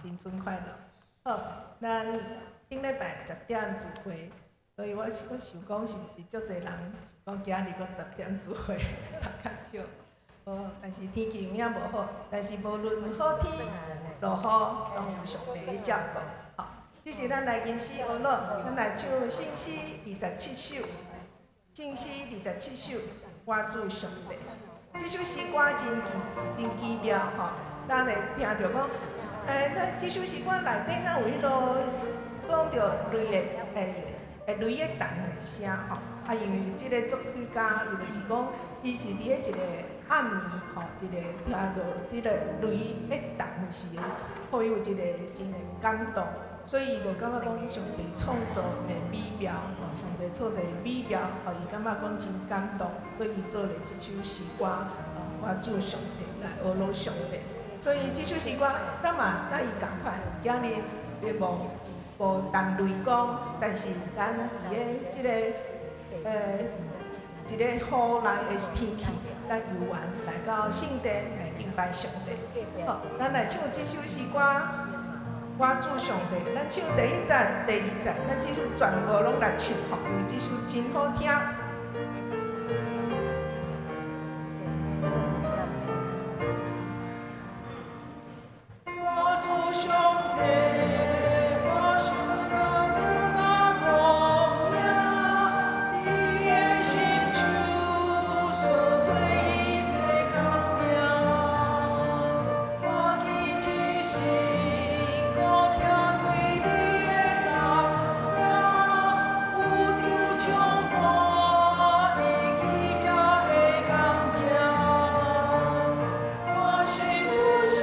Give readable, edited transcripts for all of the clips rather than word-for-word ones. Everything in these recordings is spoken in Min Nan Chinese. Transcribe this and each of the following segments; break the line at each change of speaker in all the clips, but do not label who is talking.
新春快樂。好，咱頂禮拜十點聚會，所以我想講是毋是足濟人想講今日閣十點聚會，較少。哦，但是天氣有影無好，但是無論好天落雨，攏有上帝咧照顧。吼，這是咱來吟詩學樂，咱來唱聖詩二十七首，聖詩二十七首，我主上帝。這首詩歌真奇妙吼，咱會聽著講，那這首詩歌內底哪有彼囉講著雷的彈的聲吼，啊，因為這个作曲家伊就是講，伊是佇咧一個暗暝吼，一個聽著這个雷的彈的時，予伊有一個真的感動，所以伊就感覺講上帝創造的美妙，吼，上帝創造的美妙，予伊感覺講真感動，所以伊做了這首詩歌，我主上帝來呵咾上帝。所以這首詩歌，咱嘛佮伊仝款，今日並無彈雷公，但是咱佇咧這个一個雨來的天氣，咱猶原來到聖殿來敬拜上帝。好，咱來唱這首詩歌，我主上帝。咱唱第一節、第二節，咱這首全部攏來唱吼，因為這首真好聽。我主上帝，我想咱那光影，你的聖手所做一切工程，我見一生孤聽過你的人聲，宇宙充滿你奇妙的工程，我心主上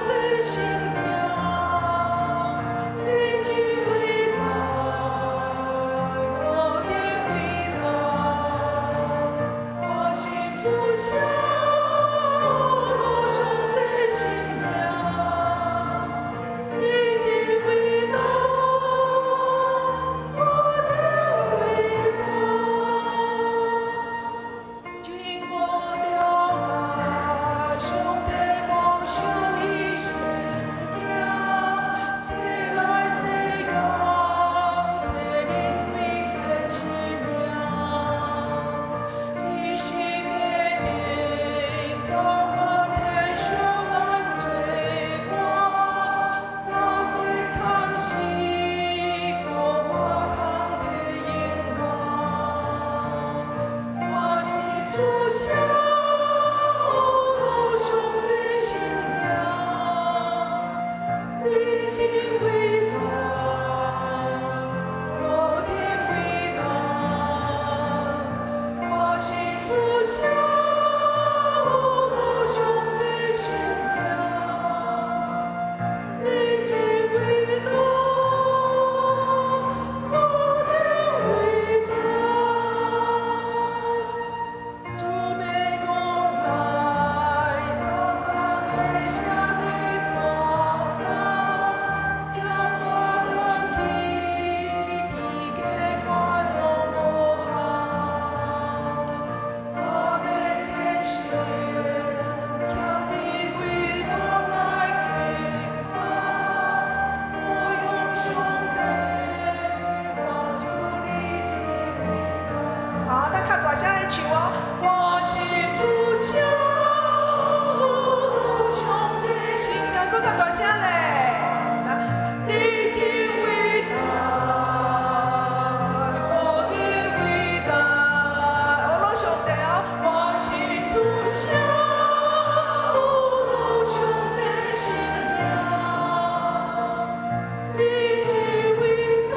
的生命，你真偉大，何等偉大！我心主上上的生命，你真偉大，何等偉大！經過了解，上帝無想伊生行，這來世間替人類獻生命。你是決定甘願體恤咱罪過，流血慘死，予我通得永活。我心主上上的生命，你真偉大，何等偉大！我心主上上的生命，你真偉大，何等偉大！主欲過來，三角的聲在傳來，將我轉去天家快樂無限。我欲虔誠謙卑跪落來敬拜，我用上帝，我主你真偉大。好，咱較大聲來唱哦。我心主上上的生命，閣較大聲咧。你真偉大，何等偉大！呵咾上帝哦，我心主上上的生命，你真偉大，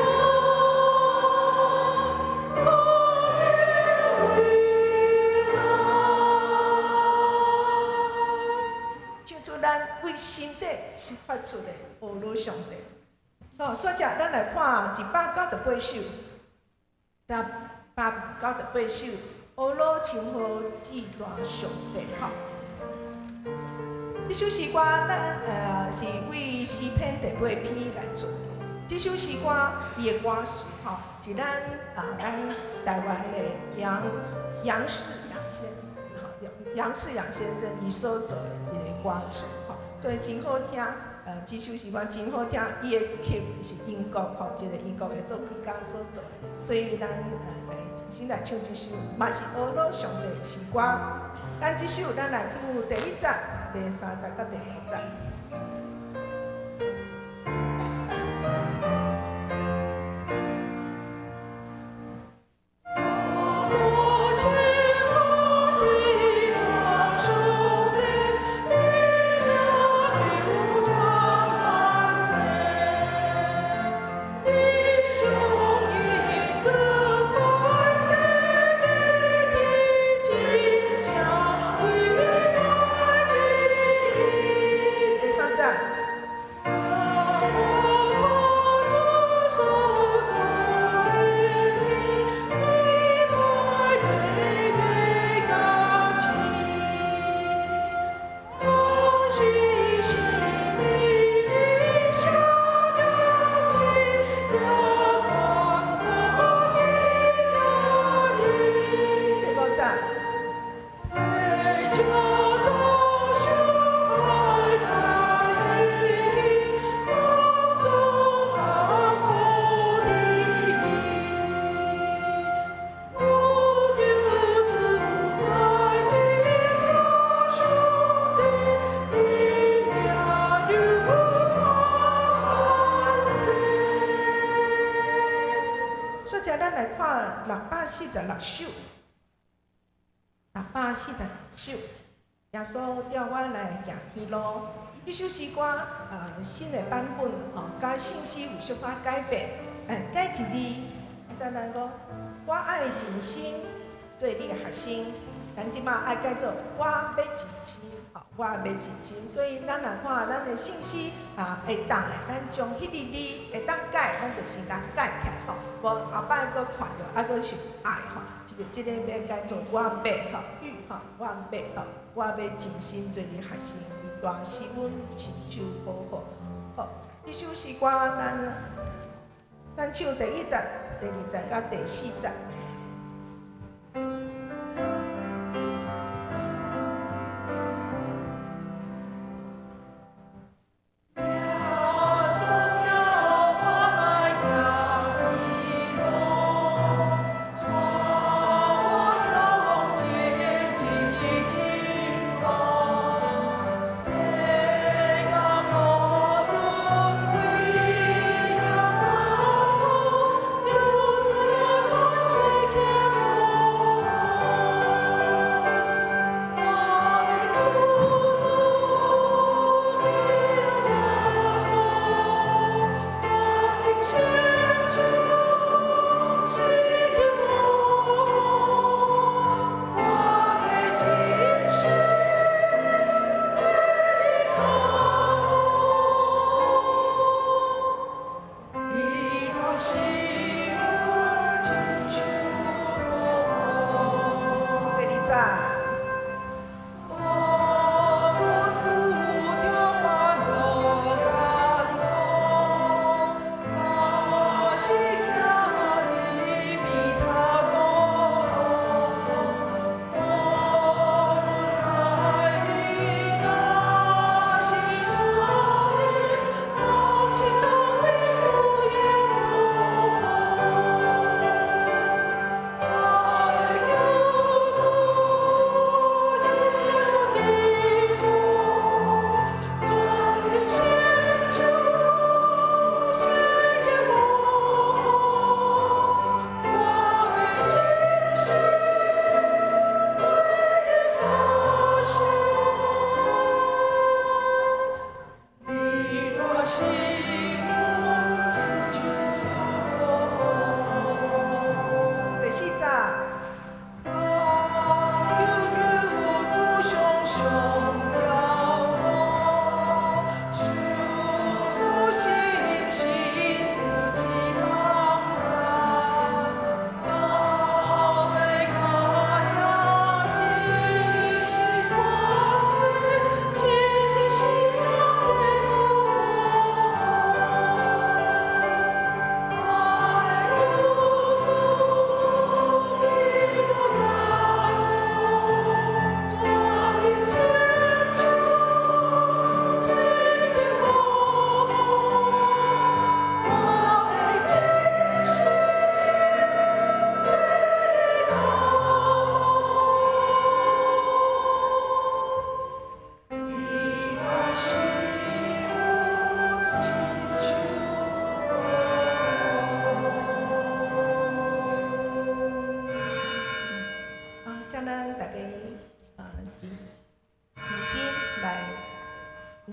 何等偉大！唱出咱為心底是發出的呵咾上帝。好，煞者咱來看198首，198首，呵咾稱呼至大上帝吼。這首詩歌咱是為詩篇第八篇來做。這首詩歌伊的歌詞吼，是咱台灣的楊世養先生，吼，楊世養先生伊所做的一个歌詞吼。所以真好聽。這首詩歌真好聽，伊的曲是英國吼，一個英國的作曲家所做的，所以咱來先來唱這首，嘛是呵咾上帝的詩歌。咱這首咱來唱第一節、第三節佮第五節。646首，646首，耶穌帶我來行天路。這首詩歌，新的版本吼，佮信息有小可改變，改一字，咱咱講，我愛盡心做你的學生，咱這擺愛改做我欲盡心，吼，我欲盡心。所以咱若看咱的信息啊，會當的，咱將彼個字會當改，咱就先共改起來吼。無後擺閣看著，啊閣想愛吼，這個欲改做我欲吼，欲吼，我欲吼，我欲盡心做你學生，伊大使阮親手保護。好，這首詩歌咱唱第一節、第二節佮第四節。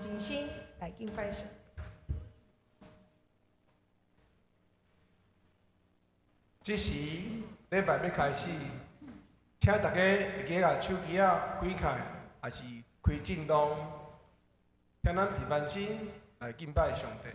真心來敬拜神。
這時禮拜欲開始，請大家會記共手機仔關開，抑是開震動，聽咱平安心來敬拜上帝。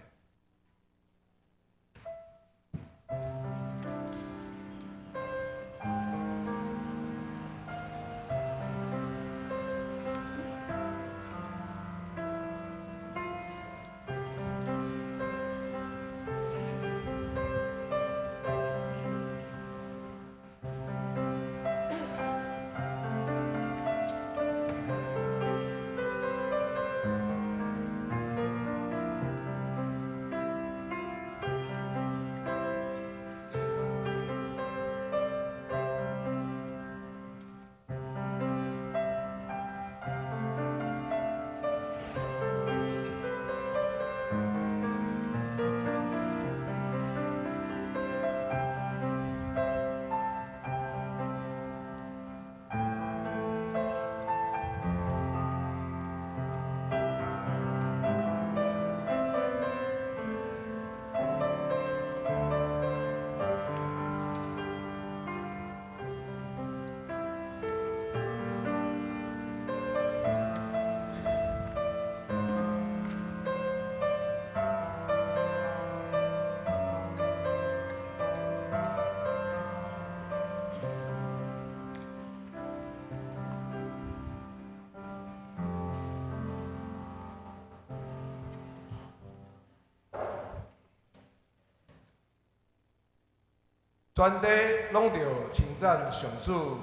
全地攏著稱讚上主，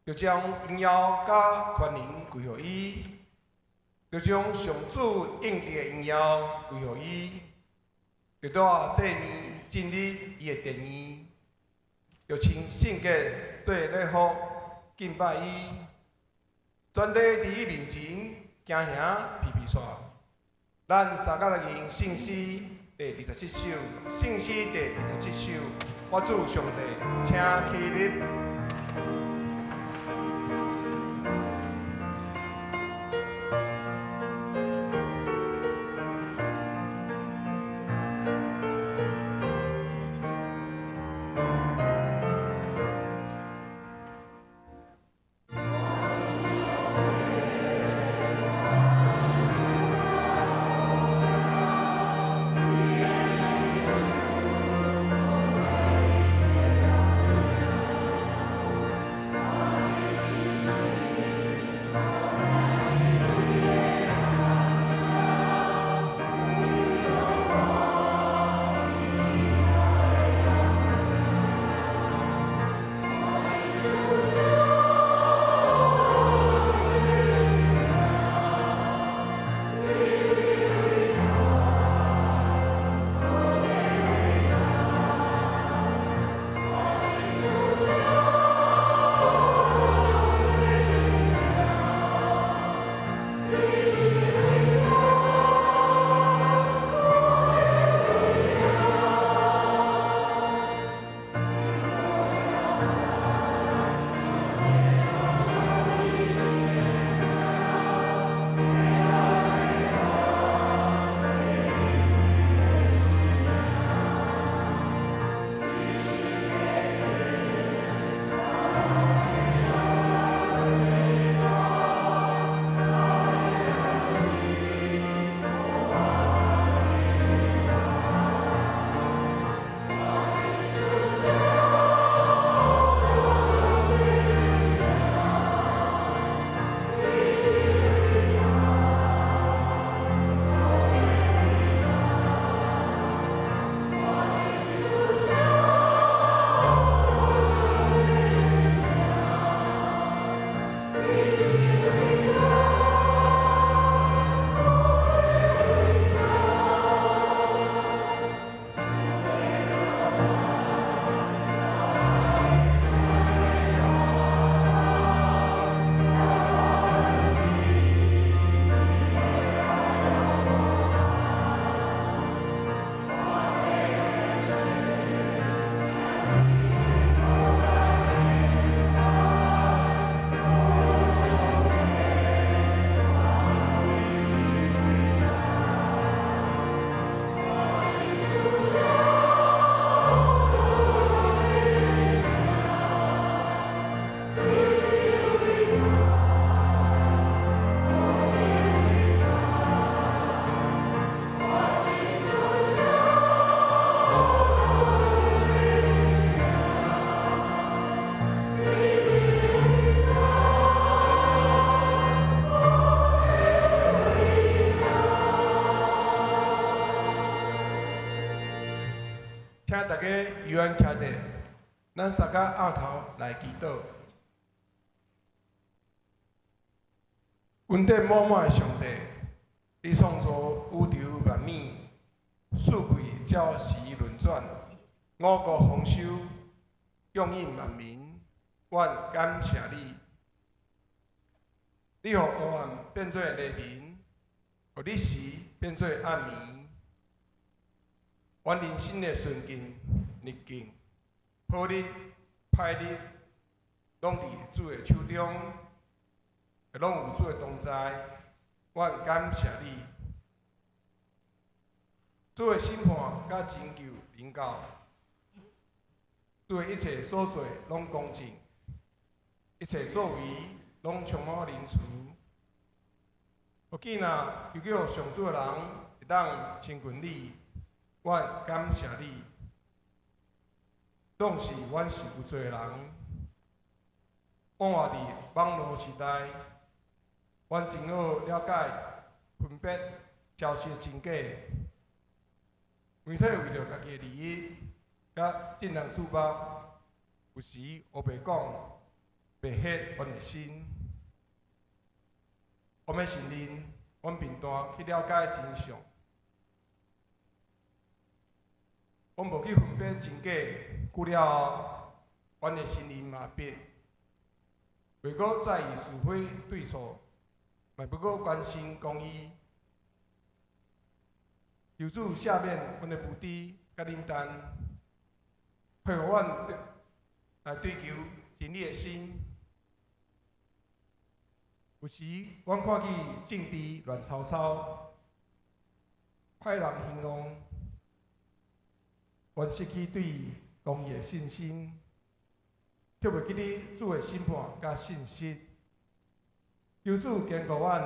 著將榮耀佮權能歸予伊，著將上主應得的榮耀歸予伊，著帶祭物進入伊的殿院，著穿聖潔綴禮服敬拜伊，全地佇伊面前驚嚇皮皮剉。咱三個來吟聖詩第27首，聖詩第27首，我主上帝，請起立。
我
請大家悠閒徛佇，咱三个徼頭來祈禱。恩典滿滿的上帝，你創造宇宙萬物，四季照時輪轉，五穀豐收，供應萬民。阮感謝你，你予黑暗變做黎明，予日時變做暗暝。阮人生的順境、逆境，好日、歹日，攏佇主的手中，攏有主的同在。阮感謝你，主的審判佮拯救臨到，主的一切所做攏公正，一切作為攏充滿仁慈。予見若求叫上主的人會當親近你，阮感謝你。縱使阮是有罪的人，往活佇網路時代，阮真好了解分別消息真假。媒體為著家己的利益，佮眾人注目，有時烏白講，白黑阮的心。我欲承認，阮貧惰去了解真相，阮無去分別真假，久了後，阮的心靈麻痺，袂閣在意是非對錯，嘛袂閣關心公義。求主赦免阮的無知佮冷淡，恢復阮來追求真理的心。有時，阮看見政治亂糟糟，歹人興旺，阮失去對公義的信心，卻袂記得主的審判佮信實。求主堅固阮，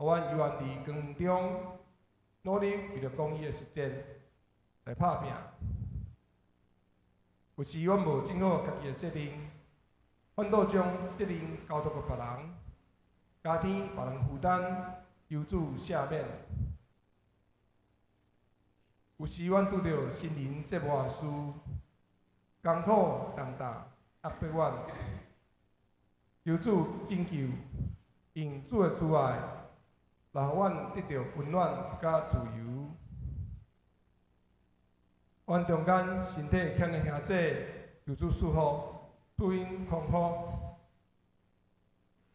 予阮猶原佇光明中，努力為著公義的實踐來拍拚。有時阮無盡好家己的責任，反倒將責任交託予別人，加添別人負擔，求主赦免。有時阮拄著心靈折磨的事，艱苦重擔壓迫阮，求主拯救，用主的慈愛來予阮得著溫暖佮自由。阮中間身體欠的兄弟，求主賜福，賜𪜶康復。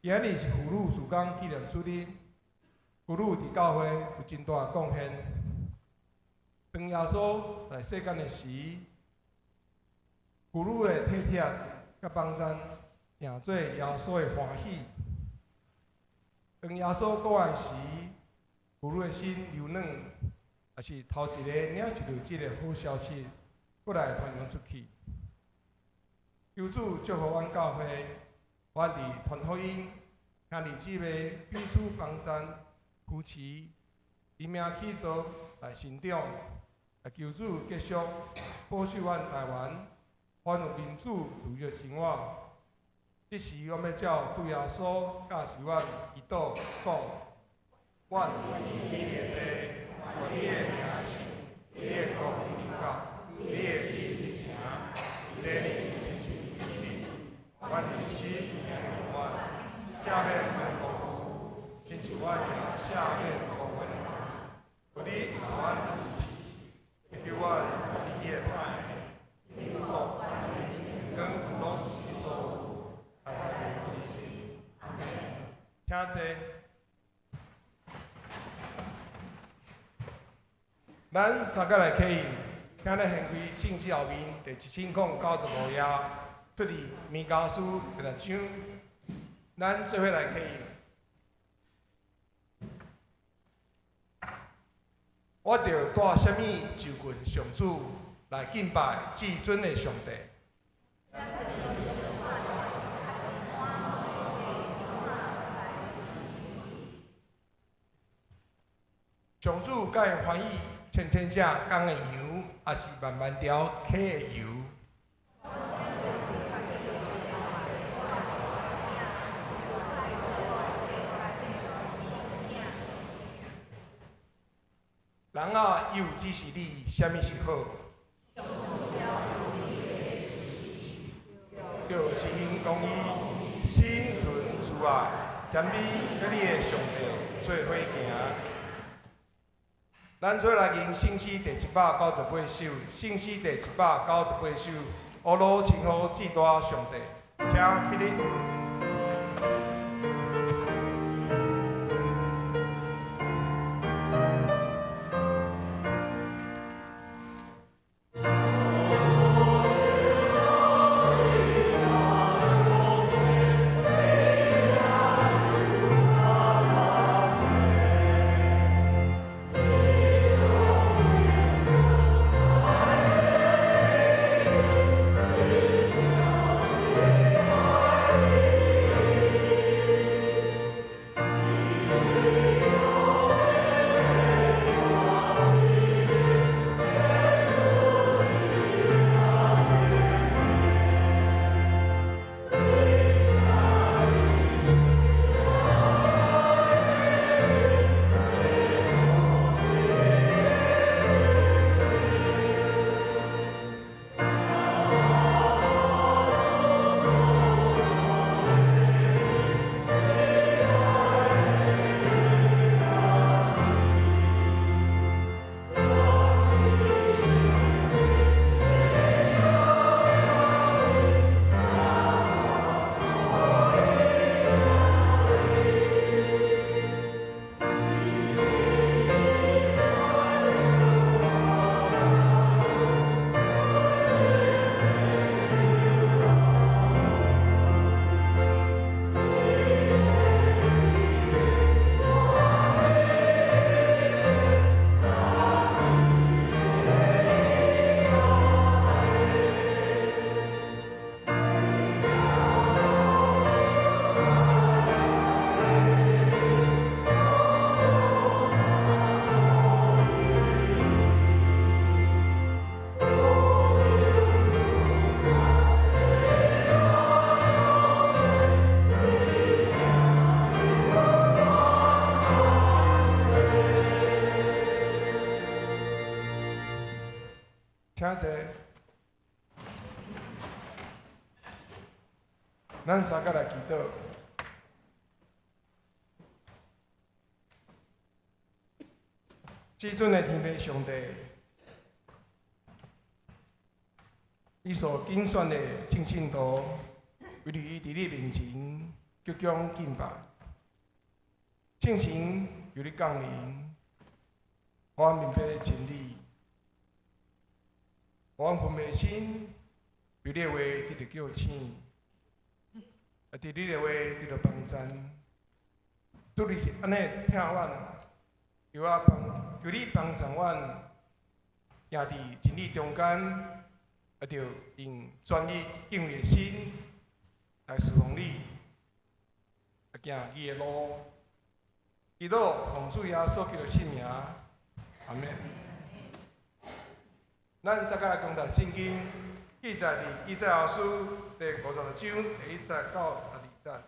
今仔日是婦女事工紀念主日，婦女佇教會有真大的貢獻。當耶穌在世間的時，婦女的體貼佮幫贊，成做耶穌的歡喜。當耶穌過來時，婦女的心柔軟，也是頭一个領受著這个好消息，閣來傳揚出去。求主祝福阮教會，阮佇傳福音，兄弟姊妹彼此幫贊、扶持，以名起造來成長，來求主繼續保守阮台灣，還有民主自由的生活。這時，阮欲照主耶穌教示阮祈禱講：阮佇天的父，願你的名聖，你的國臨到，你的旨意成，佇地親像佇天。阮日時予阮，赦免阮的過誤，親像阮也赦免辜負阮的人。不你予阮入試，救阮脫離彼个歹的。因為國、榮光攏是你所有，代代永遠。請坐。咱三個來啟應，請咱掀開聖書後面第1095頁，出自彌迦書第六章，咱做伙來啟應。我著帶啥物就近上主來敬拜至尊的上帝？上主敢會歡喜千千隻公的羊，抑是萬萬條溪的油？人仔，伊有指示你啥物是好？著實行公義，心存慈愛，謙卑佮你的上帝做伙行。咱做來吟聖詩第198首，聖詩第198首，烏魯稱呼至大上帝，請起立。請坐。咱三個來祈禱。至尊的天父上帝，你所揀選的眾信徒，為著伊佇你面前鞠躬敬拜，聖神求你降臨，予阮明白真理，予阮分別心，被你的話得著叫醒，啊，佇你的話得著幫贊。主你是按呢疼阮，求你幫助阮，行佇真理中間，啊，著用專一敬畏的心來侍奉你，啊，行義的路。祈禱奉主耶穌基督聖名，阿們。咱再來講讀聖經，記載佇以賽亞書第56章第1節到12節。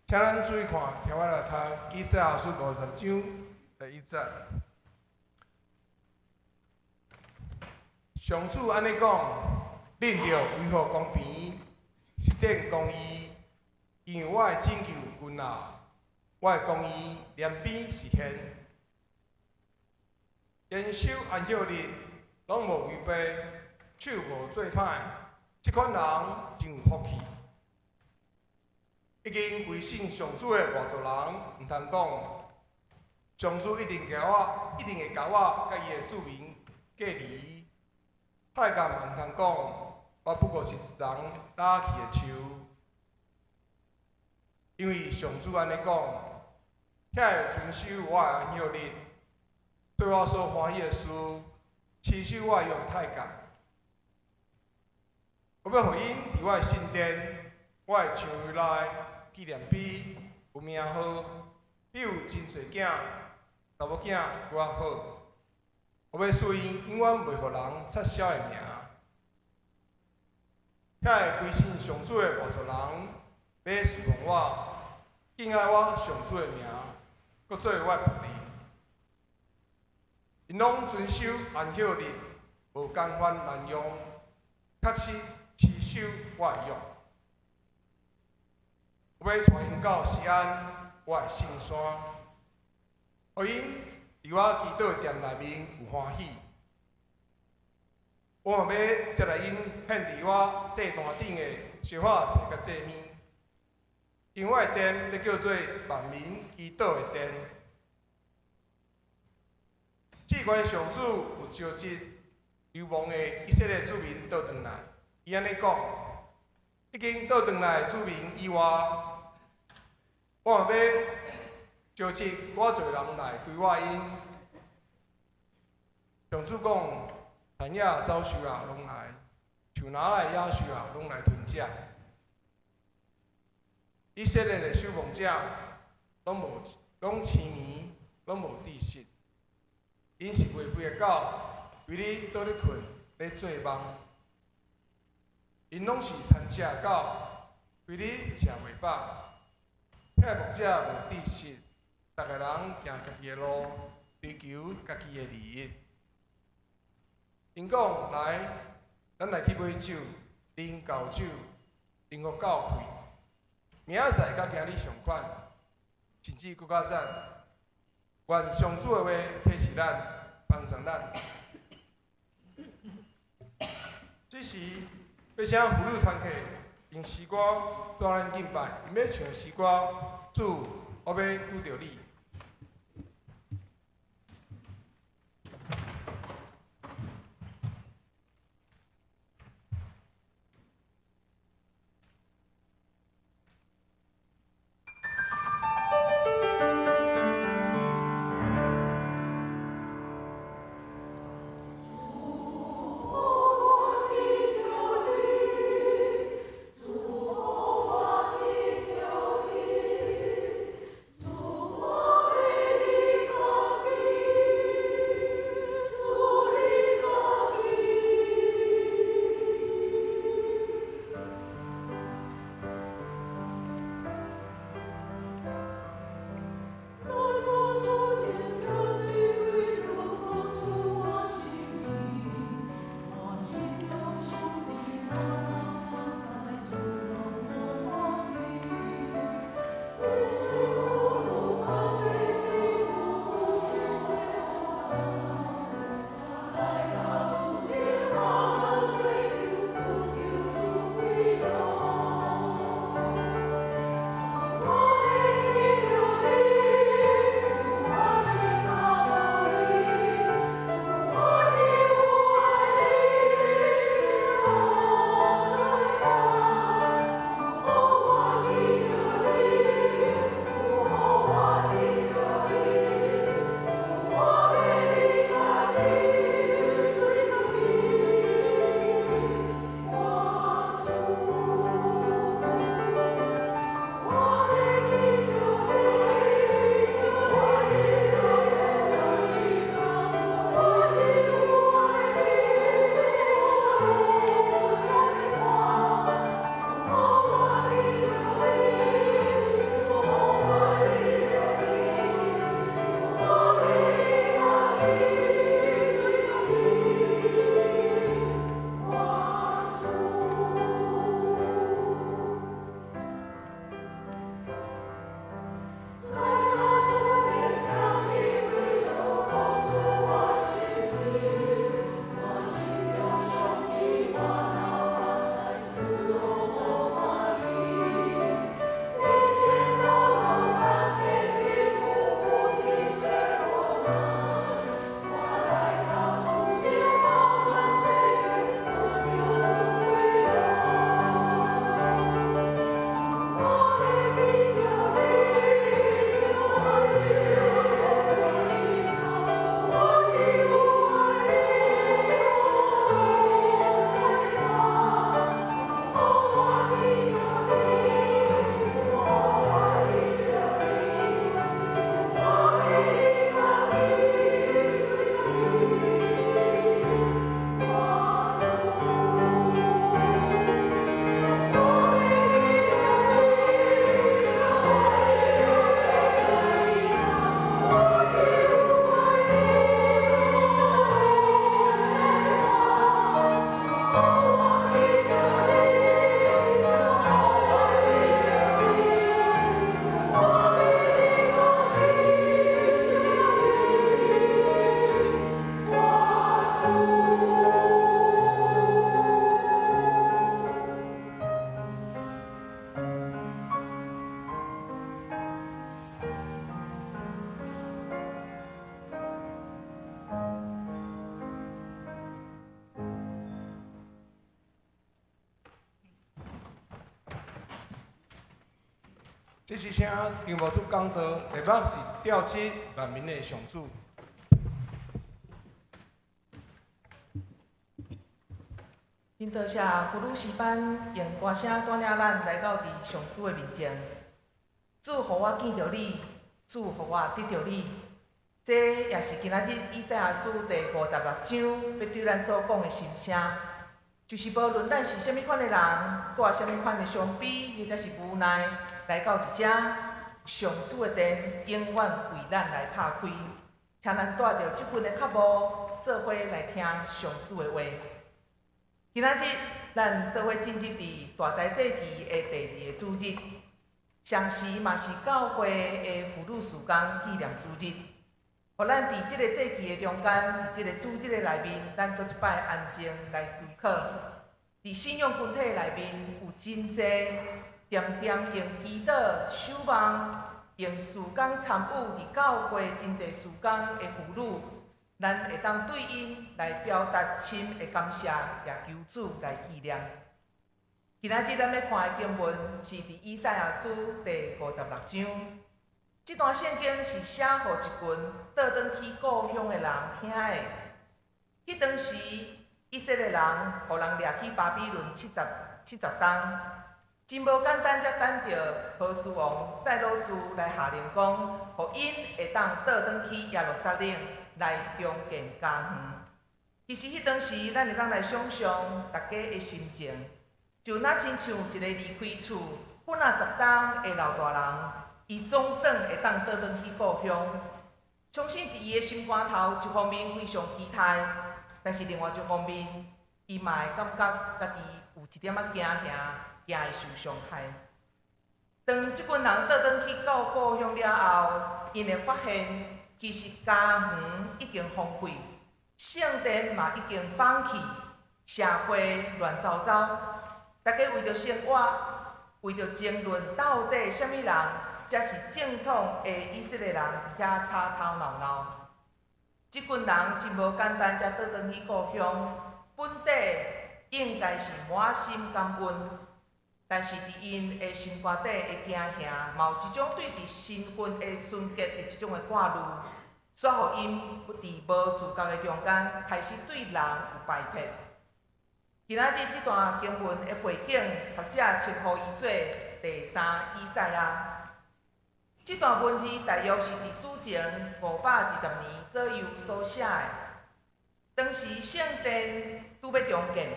請咱注意看，聽我來讀以賽亞書56章第1節。上主按呢講，恁著維護公平，實踐公義，因為我的拯救近了，我的公義連邊實現。嚴守安息日，攏無違背，手無做歹，這款人真有福氣。已經歸信上主的外族人，毋通講，上主一定會共我佮伊的子民隔離。太監嘛毋通講，我不過是一叢老去的樹。因為上主按呢講，遐會遵守我的安息日，對我所歡喜的事，持守我的約太監。我欲予𪜶佇我的聖殿，我的牆圍內紀念碑有名號，比有真濟囝、查某囝閣較好。我欲賜𪜶永遠袂予人擦消的名。遐會歸信上主的外族人，欲侍奉我，敬愛我上主的名，閣做我的僕人。𪜶攏遵守安息日，無干犯濫用，確實持守我的約。我欲帶𪜶到錫安，我的聖山，予𪜶佇我祈禱的殿內面有歡喜。我嘛欲接來𪜶獻佇我祭壇頂的燒火祭佮祭物，因為我的殿欲叫做萬民祈禱的殿。至懸上主有召集流亡的以色列子民倒轉來，伊按呢講：已經倒轉來的子民以外，我嘛欲召集偌濟人來歸我𪜶。上主講：田野走獸啊，攏來；樹林的野獸啊，攏來吞食。以色列的守望者攏無，攏癡迷，攏無知識。𪜶是餵肥的狗，規日倒咧睏，咧做夢。𪜶攏是貪食的狗，規日食袂飽。遐牧者無知識，逐个人行家己的路，追求家己的利益。𪜶講：來，咱來去買酒，啉厚酒，啉予夠氣。明仔載佮今日相款，甚至閣較早。願上主的話啟示咱，幫助咱。這時，欲請婦女團契用詩歌帶咱敬拜，𪜶欲唱詩歌，主，我欲拄著你。
主，我
這是請張牧師講道，題目是調集萬民的上主。
真多謝婦女詩班用歌聲帶領咱來到佇上主的面前。主予我見著你，主予我得著你。這也是今仔日以賽亞書第56章欲對咱所講的心聲，就是無論咱是啥物款的人，帶啥物款的傷悲或者是無奈，來到佇遮，上主的殿永遠為咱來拍開，請咱帶著這份的渴慕，做伙來聽上主的話。今仔日咱做伙進入佇大齋節期的第二個主日，同時嘛是教會的婦女事工紀念主日。予咱佇這个節期的中間，佇這个主日的內面，咱閣一擺安靜來思考。佇信仰群體內面，有真濟恬恬用祈禱、守望、用事工參與佇教會真濟事工的婦女，咱會當對𪜶來表達深的感謝，也求主來紀念。今仔日咱欲看的經文是佇以賽亞書第56章。這段聖經是寫予一群倒轉去故鄉的人聽的。彼當時，以色列人予人掠去巴比倫70冬，真無簡單，才等著波斯王賽魯斯來下令講，予𪜶會當倒轉去耶路撒冷來重建家園。其實彼當時，咱會當來想像大家的心情，就若親像一个離開厝幾若十冬的老大人。伊總算會當倒轉去故鄉，相信佇伊的心肝頭，一方面非常期待，但是另外一方面，伊嘛會感覺家己有一點仔驚驚，驚會受傷害。當這群人倒轉去到故鄉了後，𪜶會發現，其實家園已經荒廢，聖殿嘛已經放棄，社會亂糟糟，大家為著生活，為著爭論到底啥物人才是正統的以色列人，佇遐吵吵鬧鬧。這群人真無簡單，才倒轉去故鄉。本底應該是滿心感恩，但是佇𪜶的心肝底的驚嚇，嘛有一種對佇身份的純潔的這種的掛慮，煞予𪜶佇無自覺的中間，開始對人有排斥。今仔日這段經文的背景，學者稱呼伊做第三以賽亞。這段文字大約是佇主前520年左右所寫的。當時聖殿拄欲重建，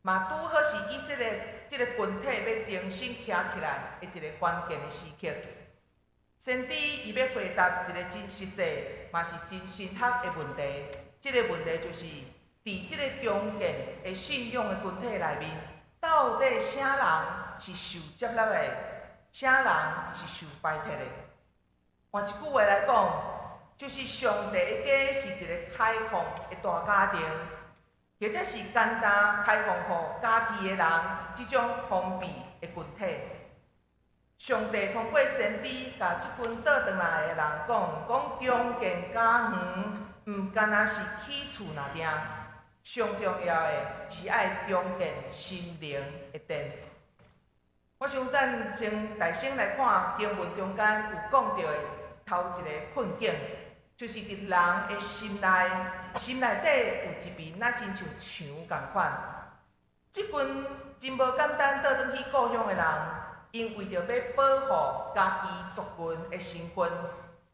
嘛拄好是以色列這个群體欲重新徛起來的一个關鍵的時刻。先知伊欲回答一个真實際，嘛是真深刻的問題。這个問題就是，佇這个重建的信仰的群體內面，到底啥人是受接納的？啥人是受排斥的？換一句話來講，就是上帝的家是一个開放的大家庭，或者是簡單開放予家己的人這種封閉的群體。上帝通過先知，共這群倒轉來的人講，講重建家園，毋干焦是起厝爾爾，上重要的是愛重建心靈的殿。我想咱先大先來看經文中間有講著的頭一個困境，就是佇人的心內，心內底有一面若親像牆仝款。這群真無簡單倒轉去故鄉的人，𪜶為著欲保護家己族群的身份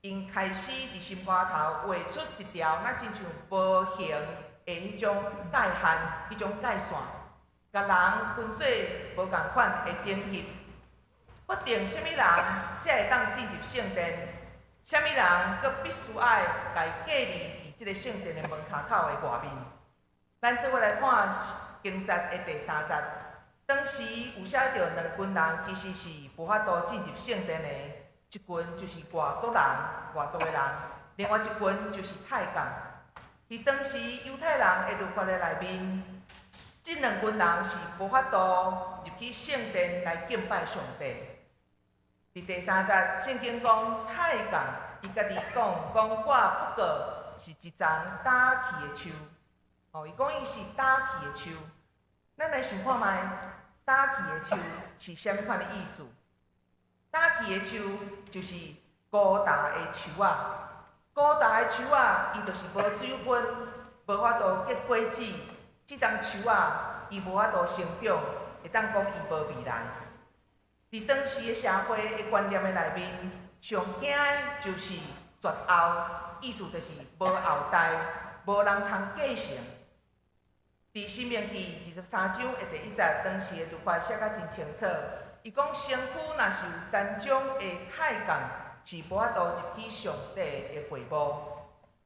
，𪜶開始佇心肝頭畫出一條若親像無形的彼種界限、彼種界線。共人分做無仝款的等級，決定啥物人才會當進入聖殿，啥物人閣必須愛共伊隔離佇這个聖殿的門跤口的外面。咱做伙來看經節的第三節，當時有寫著兩群人其實是無法度進入聖殿的，一群就是外族人，外族的人，另外一群就是太監。佇當時猶太人的律法的內面，這兩群人是無法度入去聖殿來敬拜上帝。佇第三節，聖經講太監伊家己講，講我不過是一叢打去的樹。哦，伊講伊是打去的樹。咱來想看覓，打去的樹是啥物款的意思？
打氣的樹就是孤焦的樹仔。孤焦的樹仔，伊就是無水分，無法度結果子。這叢樹仔，伊無法度成長，會當講伊無未來。佇當時的社會的觀念的內面，上驚的就是絕後，意思就是無後代，無人通繼承。佇申命記23章的第一節，當時的律法寫甲真清楚。伊講身軀若是有殘障的太監，是無法度入去上帝的會幕。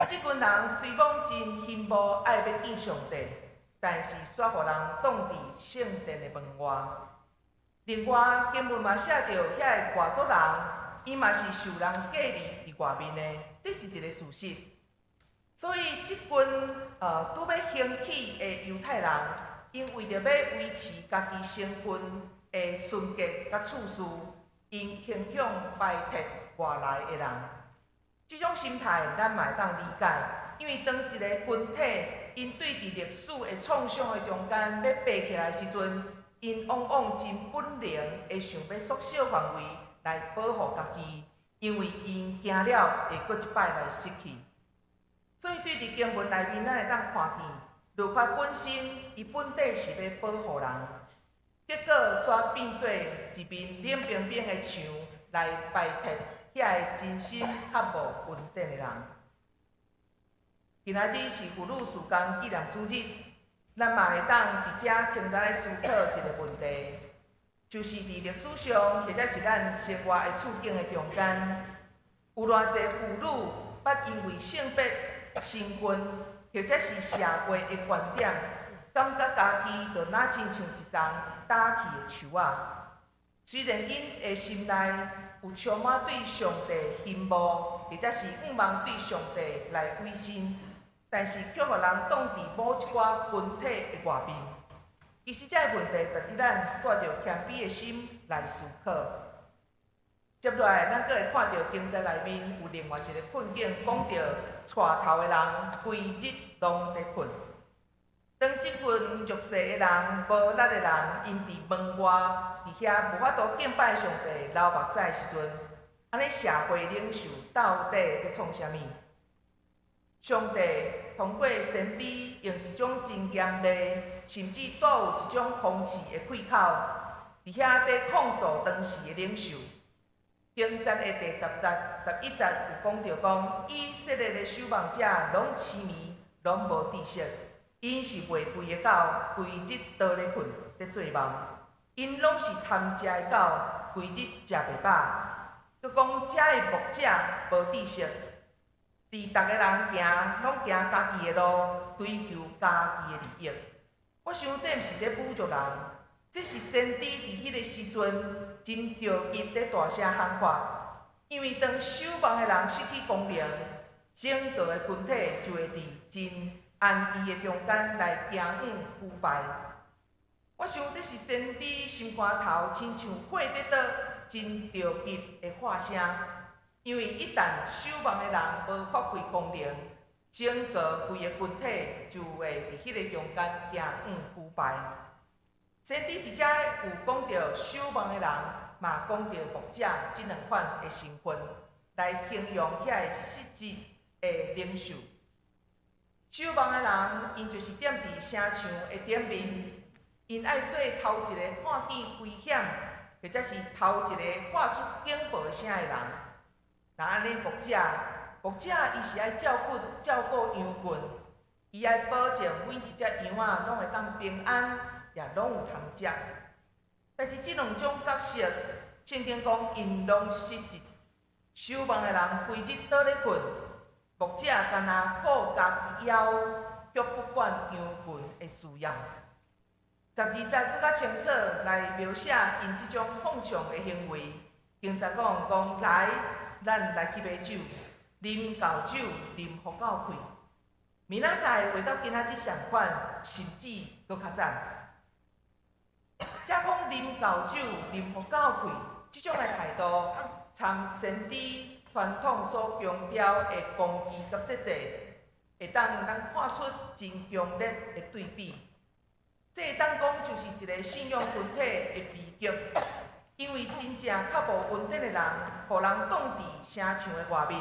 這群人雖罔真羨慕愛欲見上帝，但是煞予人擋佇聖殿的門外。另外，經文嘛寫著遐个外族人，伊嘛是受人隔離佇外面的，這是一個事實。所以，這群拄欲興起的猶太人，𪜶為著欲維持家己身份的純潔佮次序，𪜶傾向排斥外來的人。這種心態，咱嘛會當理解，因為當一個群體𪜶對佇歷史的創傷的中間欲爬起來時陣，𪜶往往真本能會想欲縮小範圍來保護家己，因為𪜶驚了會閣一擺來失去。所以對佇經文內面，咱會當看見律法本身，伊本底是欲保護人，結果煞變做一面冷冰冰的牆來排斥遐个真心較無恩典的人。今仔日是婦女事工紀念主日，咱嘛會當佇遮停來思考一個問題，就是佇歷史上或者是咱生活的處境的中間，有偌濟婦女捌因為性別、身份或者是社會的觀點，感覺家己就若親像一叢打去的樹仔。雖然𪜶的心內有充滿對上帝羨慕，或者是向望對上帝來委身，但是卻予人擋佇某一寡群體的外面。其實這个問題值得咱帶著謙卑的心來思考。接落來，咱閣會看著經節內面有另外一個困境，講著帶頭的人規日攏佇睏。當這群弱勢的人、無力的人，𪜶佇門外佇遐無法度敬拜上帝、流目屎的時陣，按呢社會領袖到底佇創啥物？上帝通過先知用一種真嚴厲，甚至帶有一種諷刺的氣口，佇遐佇控訴當時的領袖。經節的第十節、11節有講著講，以色列的守望者攏癡迷，攏無知識，𪜶是袂吠的狗，規日倒咧睏，咧做夢。𪜶攏是貪食的狗，規日食袂飽。閣講遮的牧者無知識，佇逐个人行，攏行家己的路，追求家己的利益。我想這毋是咧侮辱人，這是先知佇彼個時陣真著急咧大聲喊話。因為當守望的人失去功能，整個的群體就會佇真安逸的中間來行向腐敗。我想這是先知心肝頭親像火佇燒，真著急的喊聲。因為一旦守望的人無發揮功能，整個規个群體就會佇彼个中間行向腐敗。先知佇遮有講著守望的人，嘛講著牧者這兩款的身份，來形容遐个失職的領袖。守望的人，𪜶就是踮佇城牆的頂面，𪜶愛做頭一個看見危險，或者是頭一個發出警報聲的人。若按呢牧者，牧者伊是愛照顧羊群，伊愛保證每一隻羊仔攏會當平安，也攏有通食。但是這兩種角色，聖經講𪜶攏失職。守望的人規日倒咧睏，牧者干焦顧家己腰，卻不管羊群的需要。12節閣較清楚來描寫𪜶這種放縱的行為。經節講講來，咱來去買酒，啉夠酒，啉予夠氣。明仔載會佮今仔日相款，甚至閣較慘。遮講啉夠酒，啉予夠氣，這種的態度，參先知傳統所強調的公義佮節制，會當咱看出真強烈的對比。這會當講就是一個信仰群體的悲劇。因為真正較無恩典的人，予人擋佇城牆的外面；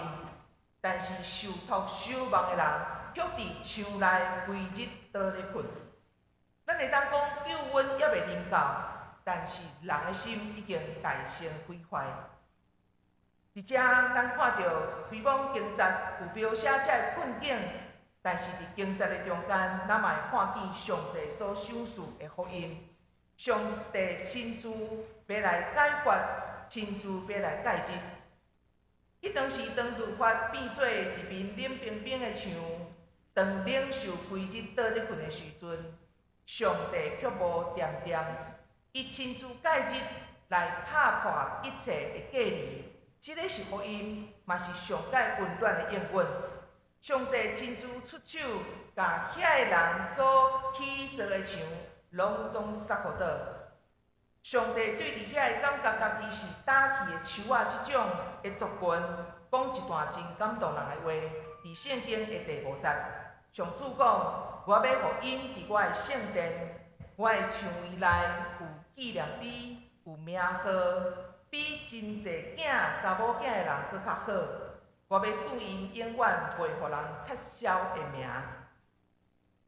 但是受託守望的人，卻佇牆內規日倒咧睏。咱會當講救恩猶未臨到，但是人的心已經大成毀壞。佇遮，咱看著雖罔經節有描寫這个困境，但是佇經節的中間，咱嘛會看見上帝所賞賜的福音。上帝親自欲來解決，親自欲來介入。彼當時，當律法變做一面冷冰冰的牆，當領袖規日倒咧睏的時陣，上帝卻無恬恬，伊親自介入來拍破一切的隔離。這个是福音，嘛是上蓋溫暖的應允。上帝親自出手，共遐个人所起造的牆，攏總殺予倒。上帝對佇遐个感覺家己是打去的樹仔這種的族群，講一段真感動人的話。佇聖經的第五節，上主講：我欲予𪜶佇我的聖殿，我的牆圍內有紀念碑，有名號，比真濟囝查某囝的人閣較好。我欲賜𪜶永遠袂予人擦消的名。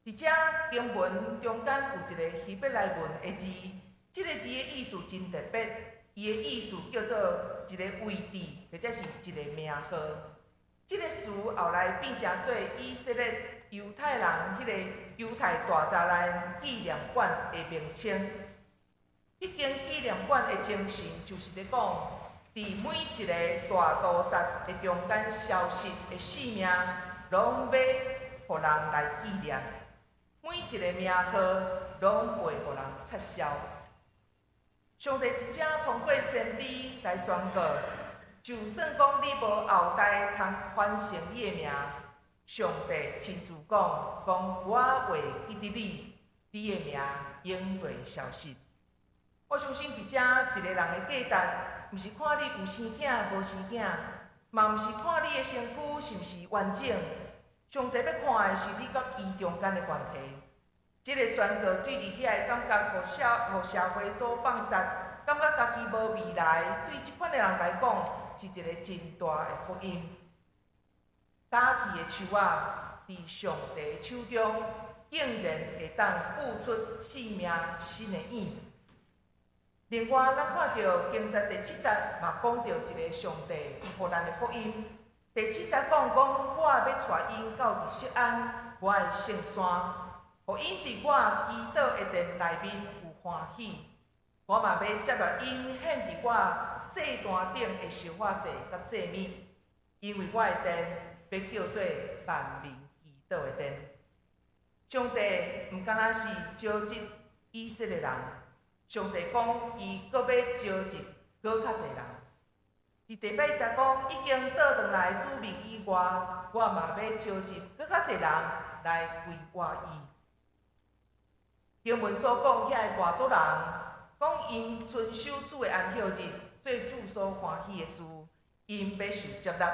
佇遮經文中間有一个希伯來文的字，這个字的意思真特別，伊的意思叫做一个位置，或者是一个名號。這个詞後來變成做以色列猶太人彼个猶太大柵欄紀念館的名稱。彼間紀念館的精神就是咧講，佇每一个大屠殺的中間消失的性命，攏欲予人來紀念。每一个名號，攏袂予人擦消。上帝佇遮通過先知來宣告，就算講你無後代通傳承你的名，上帝親自講，講我會記得你，你的名永袂消失。我相信佇遮一个人的價值，毋是看你有生囝無生囝，嘛毋是看你的身軀是毋是完整。上帝欲看的是你佮伊中間的關係。這个宣告對佇遐个感覺，予社會所放殺，感覺家己無未來，對這款的人來講，是一个真大的福音。打去的樹仔，佇上帝手中，竟然會當舞出生命新的影。另外，咱看著經節第七節嘛，講著一个上帝予咱的福音。第七節講講，我欲帶𪜶到佇錫安，我的聖山，予𪜶佇我祈禱的殿內面有歡喜。我嘛欲接納𪜶獻佇我祭壇頂的燒火祭佮祭物，因為我的殿欲叫做萬民祈禱的殿。上帝毋干焦是召集以色列人，上帝講伊閣欲召集閣較濟人。佇第八節講，已經倒轉來的子民以外，我嘛欲召集閣較濟人來歸我意。經文所講遐个外族人，講𪜶遵守主的安息日，做主所歡喜的事，𪜶欲受接納。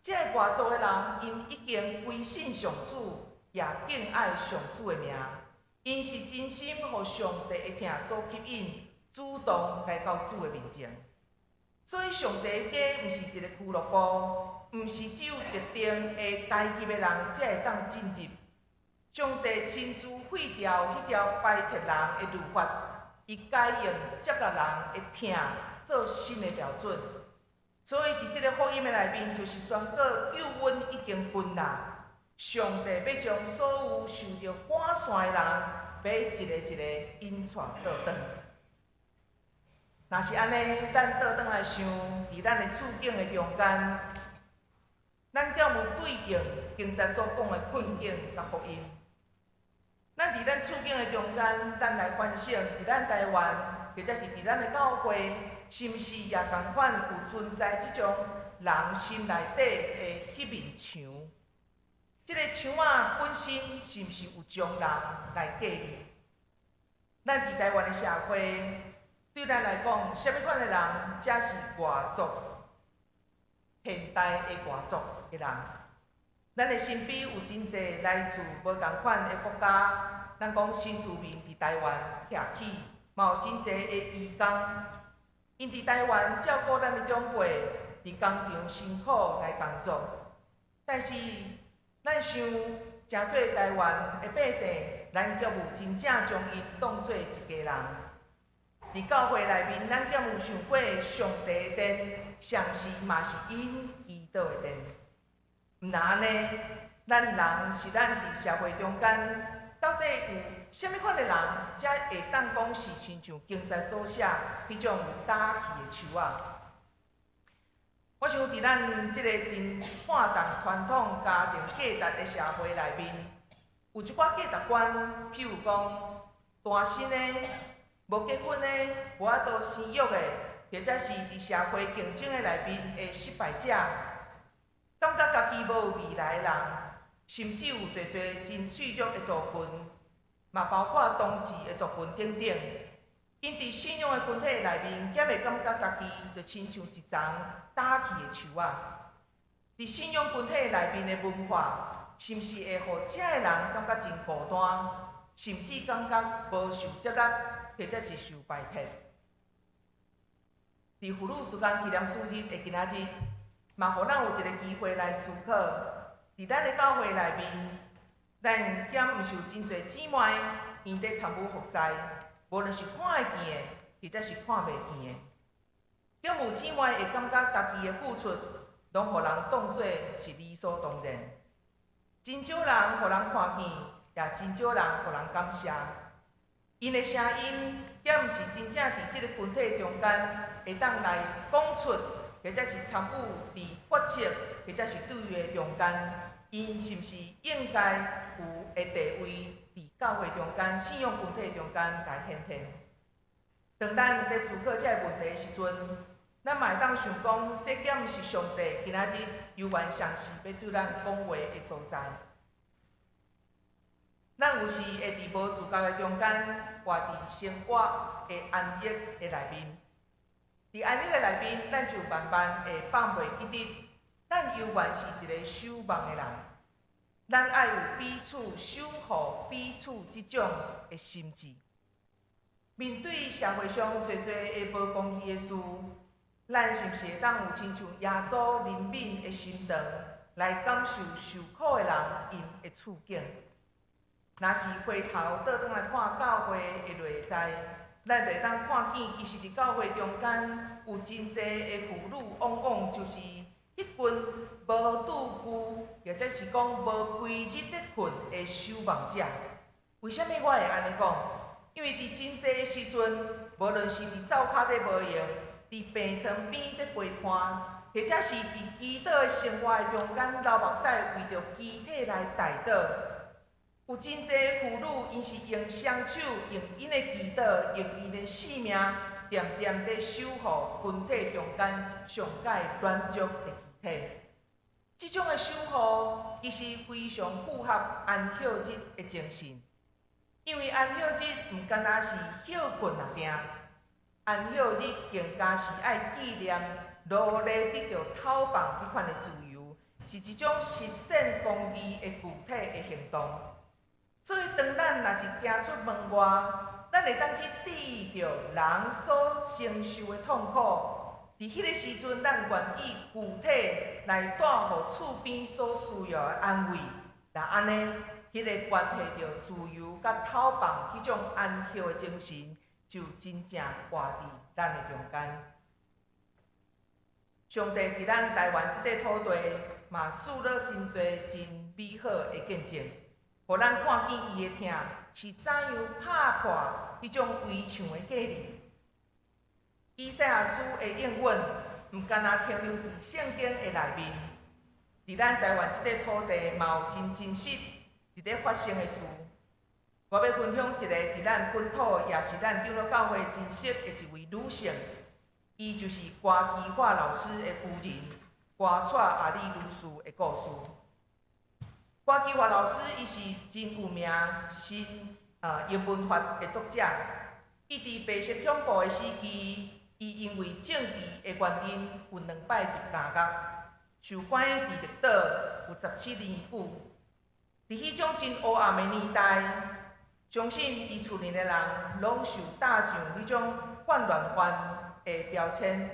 這个外族的人，𪜶已經歸信上主，也敬愛上主的名，𪜶是真心予上帝的疼所吸引，主動來到主的面前。所以，上帝的家毋是一个俱樂部，毋是只有特定的階級的人才會當進入。上帝親自廢掉彼條排斥人的律法，伊改用接納人的疼做新的標準。所以，佇這个福音的內面，就是宣告救恩已經近啦。上帝欲將所有受著趕散的人，欲一个一个引帶倒轉。若是按呢，咱倒轉來想，佇咱的處境的中間，咱敢有對應經節所講的困境佮福音？咱佇咱處境的中間，咱來反省，佇咱台灣，或者是佇咱的教會，是毋是也仝款有存在這種人心內底的彼面牆？這个牆仔本身是毋是有將人來隔離？咱佇台灣的社會，對咱來講，啥物款的人才是外族？現代的外族的人，咱的身邊有真濟來自無仝款的國家，咱講新住民佇台灣徛起，嘛有真濟的移工， 𪜶佇台灣照顧咱的長輩，佇工場辛苦來工作。但是，咱想，誠濟台灣的百姓，咱卻無真正將𪜶當做一家人。佇教會內面，咱敢有想過上帝的殿，同時嘛是𪜶祈禱的殿。毋但按呢，咱人是咱佇社會中間，到底有啥物款的人，才會當講是親像經節所寫彼種有焦去的樹仔？我想佇咱這個真看重傳統家庭價值的社會內面，有一寡價值觀，譬如講單身的、無結婚的、無法度生育的，或者是佇社會競爭的內面的失敗者，感覺家己無未來的人，甚至有濟濟真脆弱的族群，嘛包括同志的族群等等。𪜶佇信仰的群體內面，敢會感覺家己就親像一叢焦去的樹仔？佇信仰群體內面的文化，是毋是會予遮的人感覺真孤單，甚至感覺無受接納，或者是受排斥？佇婦女事工紀念主日的今仔日，嘛予咱有一個機會來思考，佇咱的教會內面，咱敢毋是有真濟姊妹，𪜶佇參與服侍，無論是看會見的，或者是看袂見的，敢有姊妹會感覺家己的付出，攏予人當做是理所當然。真少人予人看見，也真少人予人感謝。𪜶的聲音，敢毋是真正佇這個群體中間，會當來講出，或者是參與佇決策，或者是對話中間，𪜶是毋是應該有的地位，佇教會中間、信仰群體中間來顯現？當咱佇思考這个問題的時陣，咱嘛會當想講，這敢毋是上帝今仔日猶原嘗試欲對咱講話的所在？咱有時會佇無自覺的中間，活佇生活的安逸的內面。佇安逸的內面，咱就慢慢會放袂記得，咱猶原是一个守望的人。咱愛有彼此守護彼此這種的心志。面對社會上濟濟的無公義的事，咱是毋是會當有親像耶穌憐憫的心腸，來感受受苦的人𪜶的處境？若是回頭倒轉來看教會的內在，咱就會當看見，其實佇教會中間有真濟的婦女，往往就是彼群無拄久，或者是講無規日佇睏的守望者。為啥物我會按呢講？因為佇真濟的時陣，無論是佇灶跤底無閒，佇病床邊佇陪伴，或者是佇祈禱的生活的中間流目屎，為著肢體來代禱。有真濟婦女，𪜶是用雙手，用𪜶的祈禱，用𪜶的性命，恬恬佇守護群體中間上蓋軟弱的肢體。這種的守護，其實非常符合安息日的精神，因為安息日毋干焦是歇睏爾定，安息日更加是愛紀念奴隸得著解放彼款的自由，是一種實踐公義的具體的行動。所以，當咱若是行出門外，咱會當去注意著人所承受的痛苦。佇彼个時陣，咱願意具體來帶予厝邊所需要的安慰。若按呢，彼个關係著自由佮解放彼種安息的精神，就真正活佇咱的中間。上帝佇咱台灣這塊土地，嘛賜予真濟真美好的見證，予咱看見伊的疼是怎樣拍破彼種圍牆的隔離。以賽亞書的應允，毋干焦停留佇聖經的內面，佇咱台灣這塊土地，嘛有真真實佇咧發生的事。我欲分享一个佇咱本土，也是咱長老教會真熟的一位女性，伊就是郭基華老師的夫人郭蔡阿麗女士的故事。郭基華老師伊是真有名新英文法的作者。伊佇白色恐怖的時期，伊因為政治的原因，有兩擺入監獄，受關佇綠島有17年久。佇彼種真黑暗的年代，相信伊厝內的人攏受搭上彼種泛濫犯的的標籤。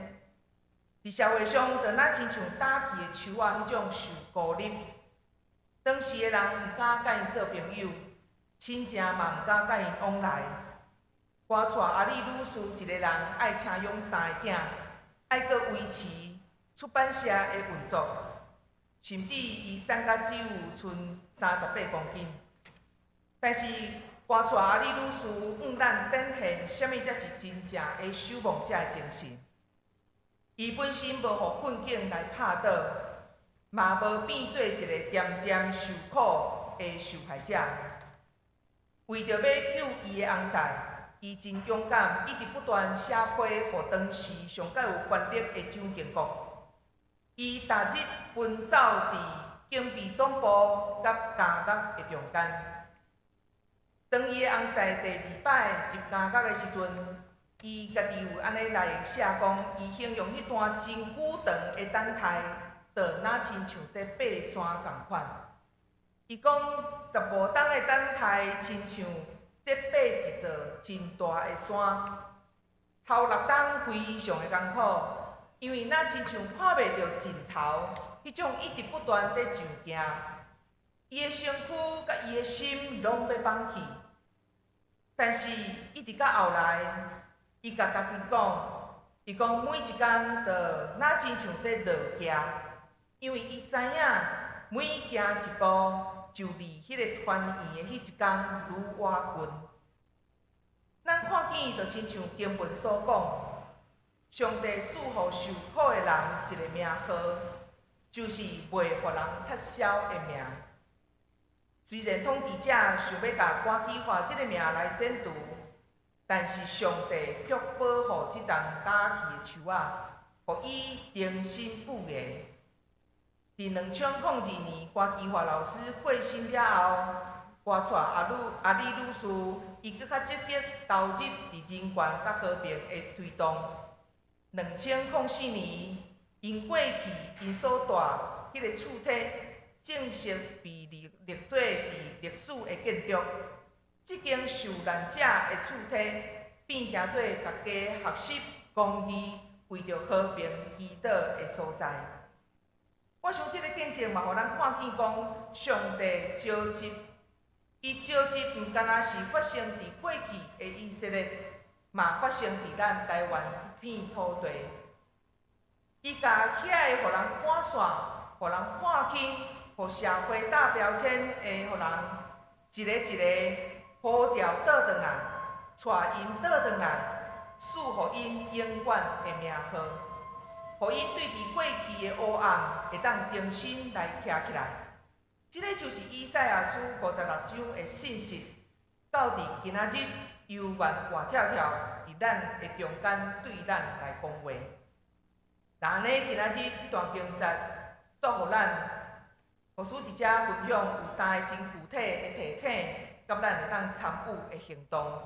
佇社會上，就若親像打去的樹仔彼種受孤立。當時的人毋敢佮𪜶做朋友，親情嘛毋敢佮𪜶往來。我帶阿里女士一个人愛請養三个囝，愛閣維持出版社的運作，甚至伊瘦甲只有賰38公斤。但是，我帶阿里女士向咱展現啥物才是真正的守望者的精神。伊本身無予困境來拍倒，嘛無變做一個恬恬受苦的受害者。為著欲救伊的翁婿，伊真勇敢，一直不斷寫批予當時上蓋有權力的蔣經國。伊逐日奔走佇警備總部佮監獄的中間。當伊的翁婿第二擺入監獄的時陣，伊家己有按呢來寫講，伊形容彼段真久長的等待，就若親像佇爬山仝款。伊講15冬的等待，親像佇爬一座真大的山。頭6冬非常的艱苦，因為若親像看袂著盡頭，彼種一直不斷佇上行，伊的身軀佮伊的心攏欲放棄。但是，一直到後來，伊共家己講，伊講每一工就若親像佇落行，因為伊知影每行一步就離彼个團圓的彼一工愈倚近。咱看見就親像經文所講，上帝賜予受苦的人一个名號，就是袂予人撤銷的名。雖然統治者想欲共關機華這个名來剪除，但是上帝卻保護這叢打去的樹仔，予伊重新復芽。佇2002年，關機華老師過身了後，我帶阿里女士，伊閣較積極投入佇人權佮和平的推動。2004年，𪜶過去𪜶所帶彼个厝體，正式被列做是歷史的建築。這間受難者的厝體，變成做大家學習公義、為著和平祈禱的所在。我想這个見證嘛，予咱看見講，上帝召集，伊召集毋干焦是發生佇過去的以色列，嘛發生佇咱台灣這片土地。伊共遐个予人趕散、予人看輕、予社會打標籤的，予人一个一个呼召倒轉來，帶𪜶倒轉來，賜予𪜶永遠的名號，予𪜶對佇過去的黑暗會當重新來徛起來。這个就是以賽亞書56章的信息，到佇今仔日猶原活跳跳佇咱的中間對咱來講話。那按呢，今仔日這段經節帶予咱，牧師佇遮分享有三个真具體的提醒，佮咱會當參與的行動。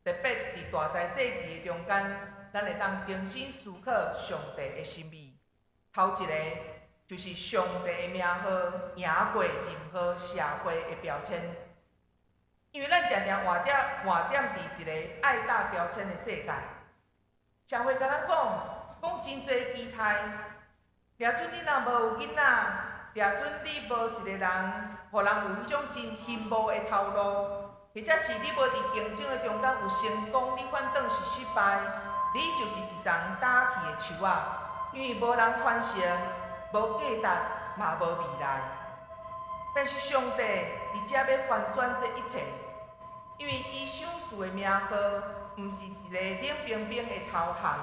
特別佇大災節期的中間，咱會當重新思考上帝的心意。頭一个就是上帝的名號贏過任何社會的標籤，因為咱定定活踮佇一個愛打標籤的世界。社會共咱講，講真濟期待，掠準你若無有囡仔，掠準你無一個人，予人有彼種真羨慕的頭路，或者是你無佇競爭的中間有成功，你反轉是失敗，你就是一叢打去的樹仔，因為無人傳承，無價值，嘛無未來。但是上帝佇遮欲翻轉這一切，因為伊賞賜的名號，毋是一个冷冰冰的頭銜，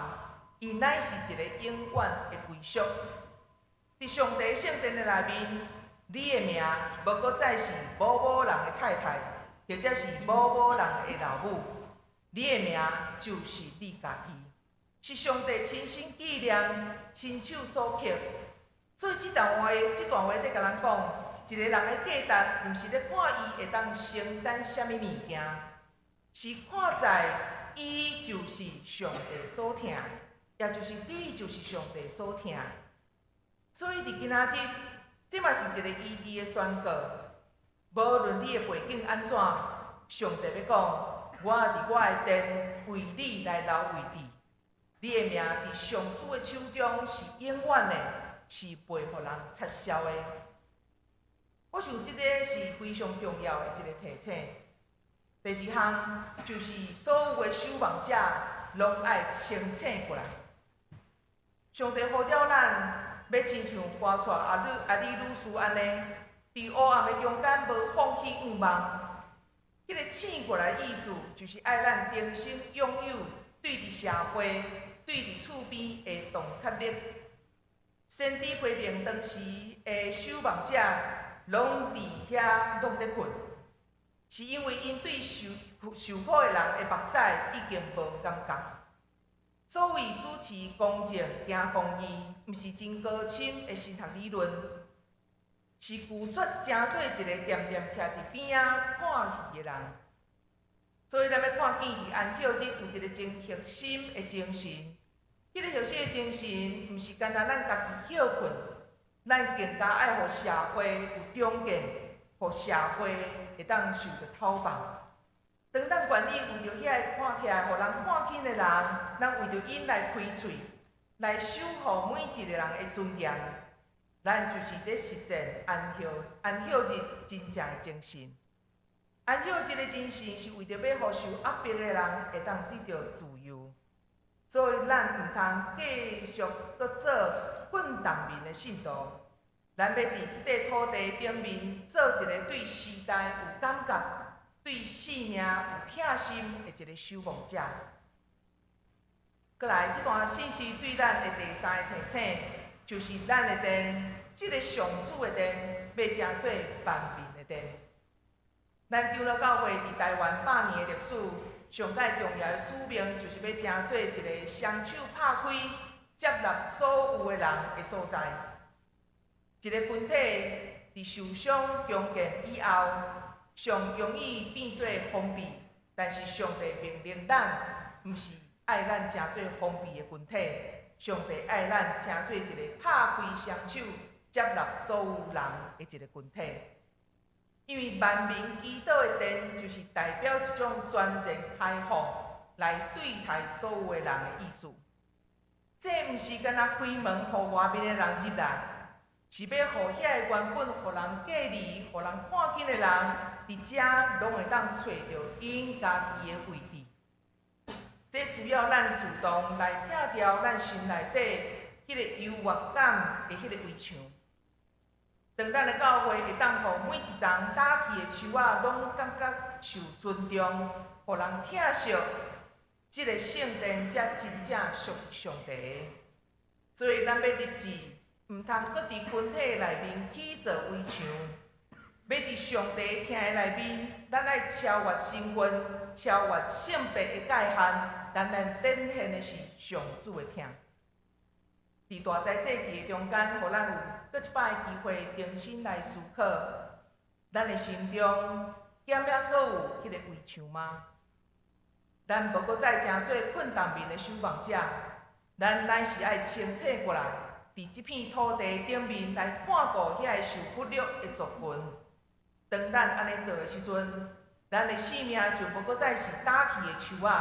伊乃是一個永遠的歸屬。佇上帝聖殿的內面，你的名無閣再是某某人的太太，或者是某某人的老母，你的名就是你家己，是上帝親身紀念、親手所刻。所以這段話佇共咱講，一個人的價值，毋是咧看伊會當生產啥物物件，是看在伊就是上帝所疼，也就是你就是上帝所疼。所以佇今仔日，這嘛是一個醫治的宣告。無論你的背景按怎，上帝欲講，我佇我的殿為你來留位置。你的名佇上主的手中是永遠的，是袂予人擦消的。我想這个是非常重要的一个提醒。第二項就是所有的守望者攏愛清醒過來。上帝呼召咱，欲親像歌蔡阿呂阿里女士按呢，佇黑暗的中間無放棄向望。彼個醒過來意思，就是愛咱重新擁有對佇社會、對佇厝邊的洞察力。先知批評當時的守望者，攏佇遐攏咧睏，是因為𪜶對受受苦的人的目屎已經無感覺。所謂主持公正、行公義，毋是真高深的神學理論，是拒絕成做一个恬恬徛佇邊仔看戲的人。所以，咱欲看見佇安息日有一个真核心的精神。彼个核心的精神，毋是干焦咱家己歇睏，咱更加愛予社會有重建，予社會會當受著透放。當咱願意為著遐个看起來予人看輕的人，咱為著𪜶來開喙，來守護每一个人的尊嚴，咱就是佇實踐安息日真正的精神。安息日的精神是為著欲予受壓迫的人會當得著自由，所以咱毋通繼續閣做睏動眠的信徒。咱欲佇這塊土地頂面做一个對時代有感覺、對性命有疼心的一个守望者。閣來，這段信息對咱的第三个提醒，就是咱的殿，這个上主的殿，欲成做萬民的殿。咱長老教會佇台灣100年的歷史，上蓋重要的使命，就是欲成做一个雙手拍開、接納所有的人的所在。一个群體佇受傷強健以後，上容易變做封閉，但是上帝命令咱，毋是愛咱成做封閉的群體，上帝愛咱成做一个拍開雙手、接納所有人的一个群體。因為萬民祈禱的殿，就是代表一種全然開放來對待所有的人的意思。這毋是干焦開門予外面的人入來，是欲予遐个原本予人隔離、予人看輕的人，佇遮攏會當揣著𪜶家己的位置。這需要咱主動來拆掉咱心內底彼个優越感的彼个圍牆。當咱的教會會當予每一叢打去的樹仔攏感覺受尊重，予人疼惜，這个聖殿才真正屬上帝的。所以咱欲立志，毋通閣佇群體內面起造圍牆，欲佇上帝疼的內面，咱愛超越身份，超越性別的界限，咱來展現的是上主的疼。佇大齋節期的中間，予咱有閣一擺的機會，重新來思考，咱的心中敢猶閣有彼个圍牆嗎？咱無閣再成做睏動眠的守望者，咱乃是愛清醒過來，佇這片土地頂面來看顧遐个受忽略的族群。當咱按呢做的時陣，咱的生命就無閣再是打去的樹仔，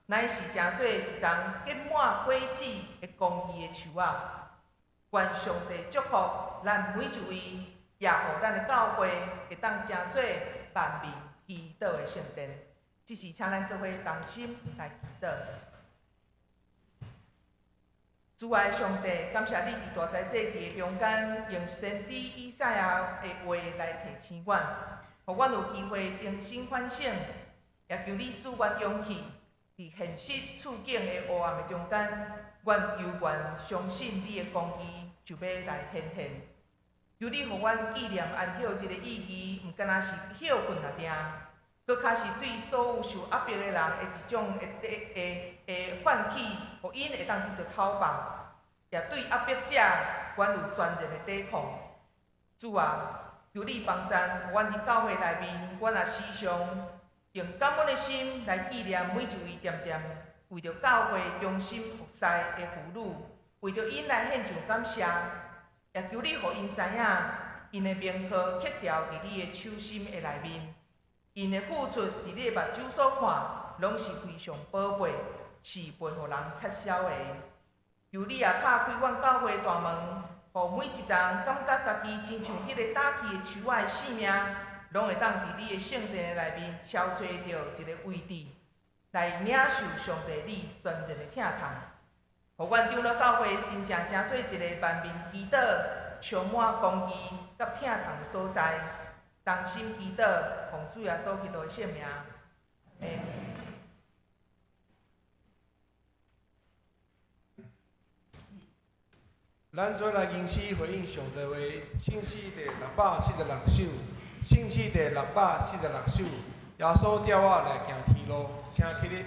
乃是成做一叢結滿果子的公義的樹仔。願上帝祝福咱每一位，也予咱的教會會當成做萬民祈禱的聖殿。這是請咱做伙同心來祈禱。主愛上帝，感謝你佇大齋節期的中間，用先知以賽亞的話來提醒阮，予阮有機會重新反省，也求你賜阮勇氣，佇現實處境的黑暗的中間，阮猶原相信你的公義就欲來顯現。求你予阮紀念安息日的意義，毋干焦是歇睏爾定，閣較是對所有受壓迫的人的一種的的的喚起，予𪜶會當得著透放，也對壓迫者，阮有全然的抵抗。主啊，求你幫贊，予阮佇教會內面，阮也時常用感恩的心來紀念每一位恬恬為著教會忠心服侍的婦女，為著𪜶來獻上感謝，也求你予𪜶知影，𪜶的名號刻條佇你的手心的內面，𪜶的付出佇你的目睭所看，攏是非常寶貴。是袂予人插銷的。求你也拍開阮教會大門，予每一層感覺家己親像彼个打去的樹仔的性命，攏會當佇你的聖殿的內面敲揣著一个位置，來領受上帝你全然的疼痛。予阮長老教會真正成做一个萬民祈禱、充滿公義佮疼痛的所在。同心祈禱，奉主耶穌基督的聖名。阿們。
咱做來吟詩回應上帝話，聖詩第646首，聖詩第646首，耶穌帶我來行天路，請起立。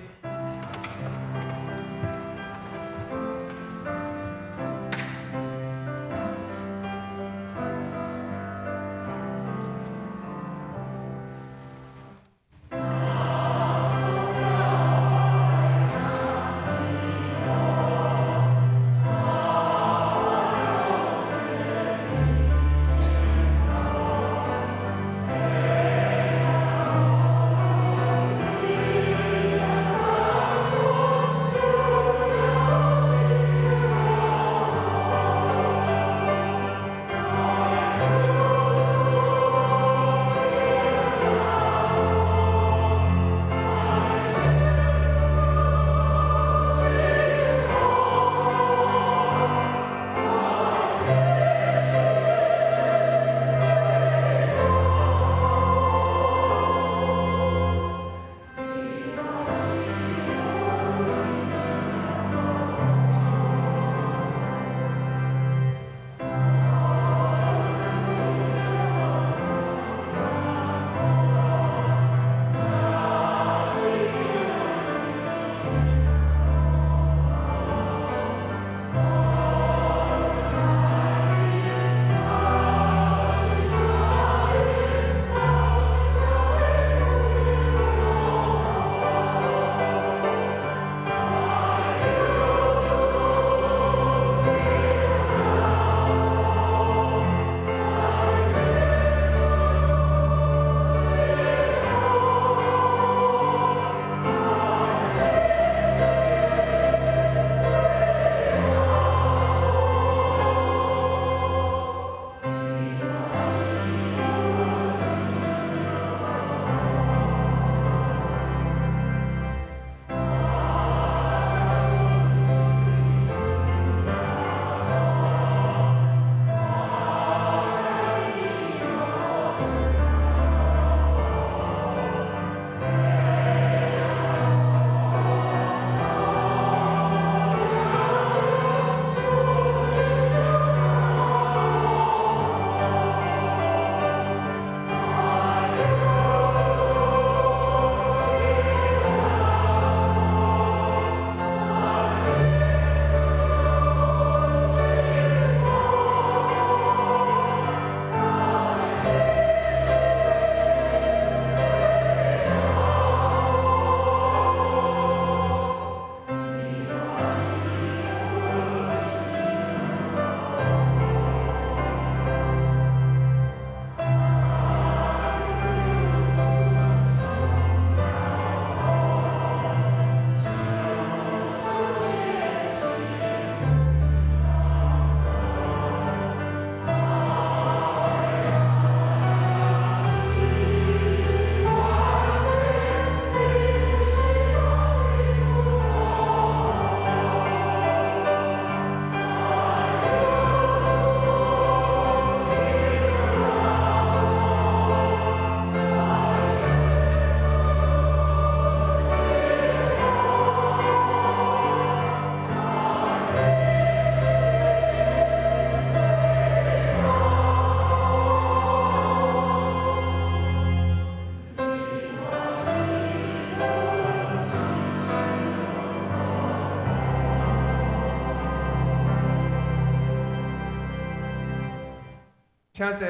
請坐。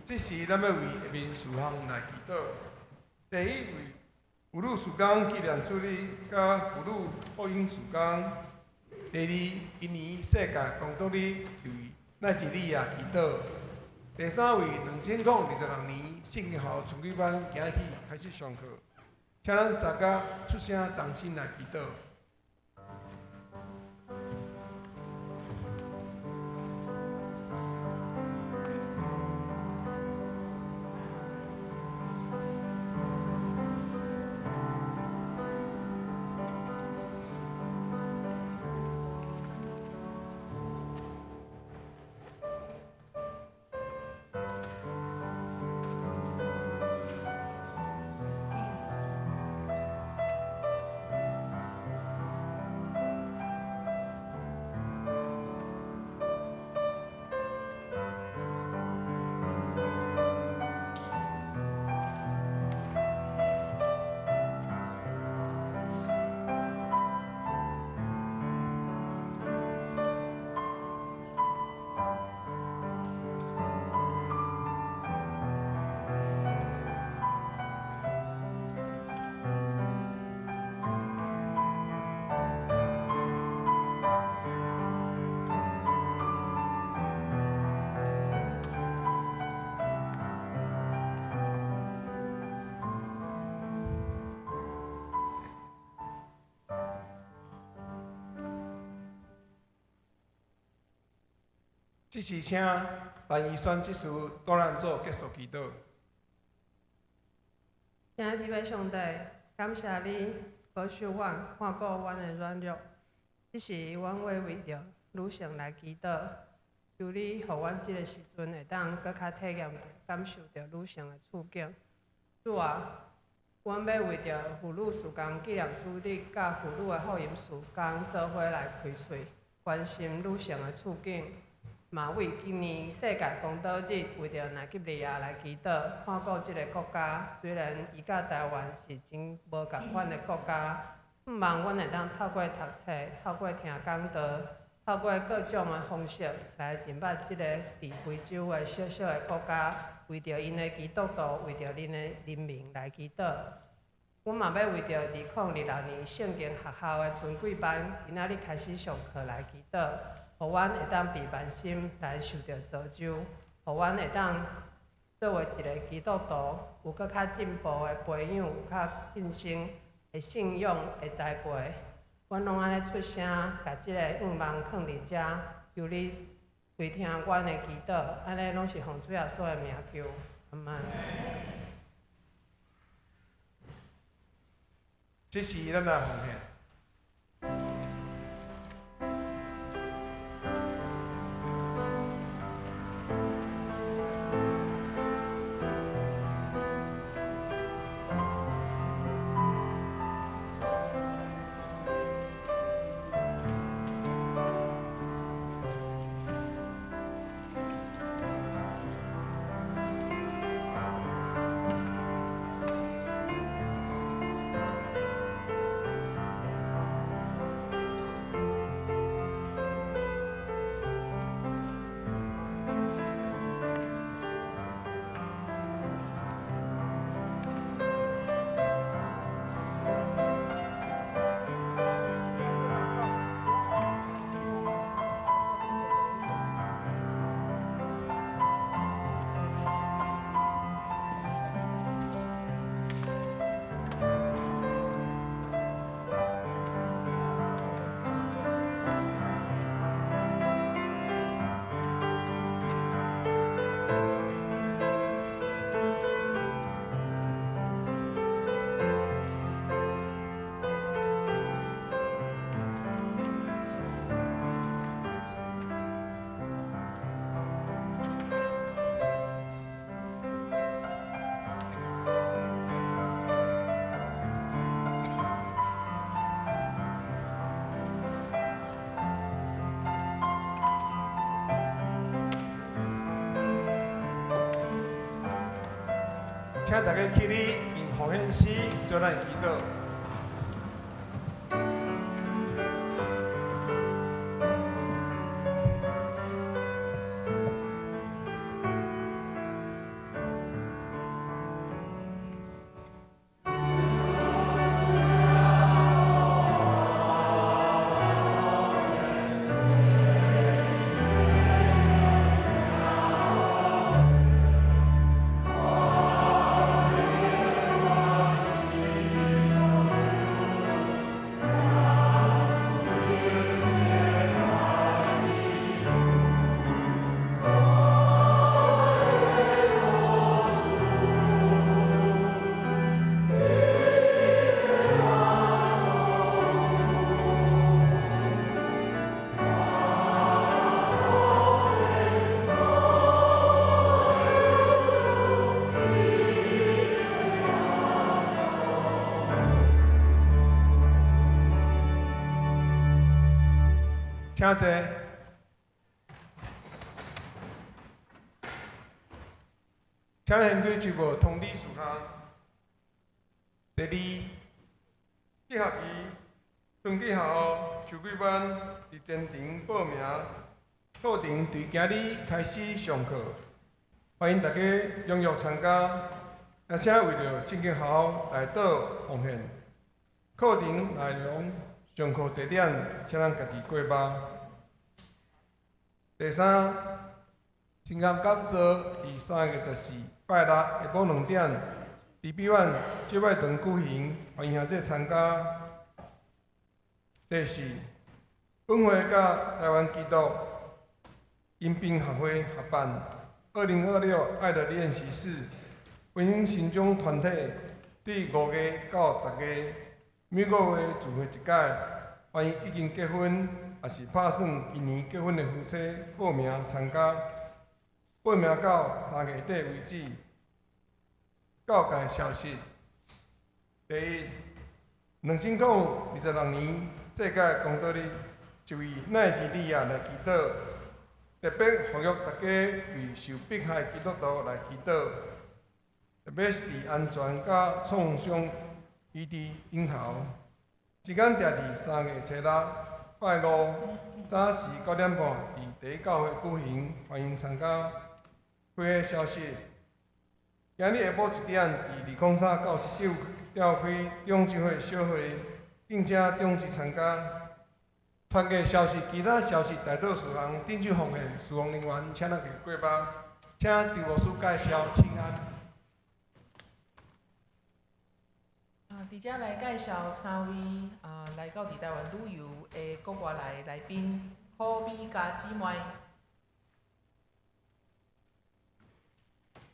這時，咱欲為下面事項來祈禱。第一，為婦女事工紀念主日佮婦女福音事工。第二，今年世界公禱日是為奈及利亞祈禱。第三位，2026年圣经学校春季班今日起开始上课，请咱三家出声同心来祈祷。这时，请陈怡萱执事带咱做结束祈祷。
亲爱的上帝，感谢你保守阮，看顾阮的软弱。这时，阮会为著女性来祈祷，求你予阮这个时阵会当阁较体验著、感受著女性的处境。主啊，阮欲为著妇女事工纪念主日佮妇女的福音事工做伙来开喙，关心女性的处境。嘛为今年世界公道日，为著奈及利亚来祈祷，看顾这个国家。虽然伊佮台湾是真无仝款的国家，向望阮会当透过读册、透过听讲道、透过各种的方式来认捌这个伫非洲的小小的国家，为著𪜶的基督徒，为著恁的人民来祈祷。阮嘛欲为著2026年圣经学校的春季班，今仔日开始上课来祈祷。予阮会当被万心来受著造就，予阮会当做为一个基督徒，有阁较进步的培养，有较进深的信仰的栽培。阮拢按呢出声，共这个愿望囥伫遮，求你垂听阮的祈祷，按呢拢是奉主耶稣的名求，阿们。
这时咱来奉献。请大家起立，用奉献诗做咱的祈祷。請坐。請咱掀開周報通知事項。第二，這學期春季學校秋季班佇前場報名，課程佇今日開始上課，歡迎大家踴躍參加，而且為著聖經學校代禱奉獻。課程內容、上課地點，請咱家己過目。第三，神學講座佇3月14拜六下晡2點，佇美苑聚拜堂舉行，歡迎兄弟參加。第四，本會佮台灣基督迎賓學會合辦2026愛的練習室婚姻神長團體，對5月到10月，每個月聚會一擺，歡迎已經結婚抑是拍算今年結婚的夫妻報名參加。報名到3月底為止。教界消息：第一，2026年世界公道日，一位奈及利亞來祈禱，特別呼籲大家為受迫害基督徒來祈禱，特別是佇安全佮創傷議題頂頭。時間定佇3月初6拜五早時9點半，佇第一教會舉行，歡迎參加。會的消息，今日下晡1點，佇203到19召開長執會小會，敬請長執參加。團契消息，其他消息代禱事項，頂手奉獻，事奉人員，請咱家過目。請張牧師介紹，請安。
啊，佇遮來介紹三位啊，來到佇台灣旅遊的國外來的來賓，可美嘉姊妹。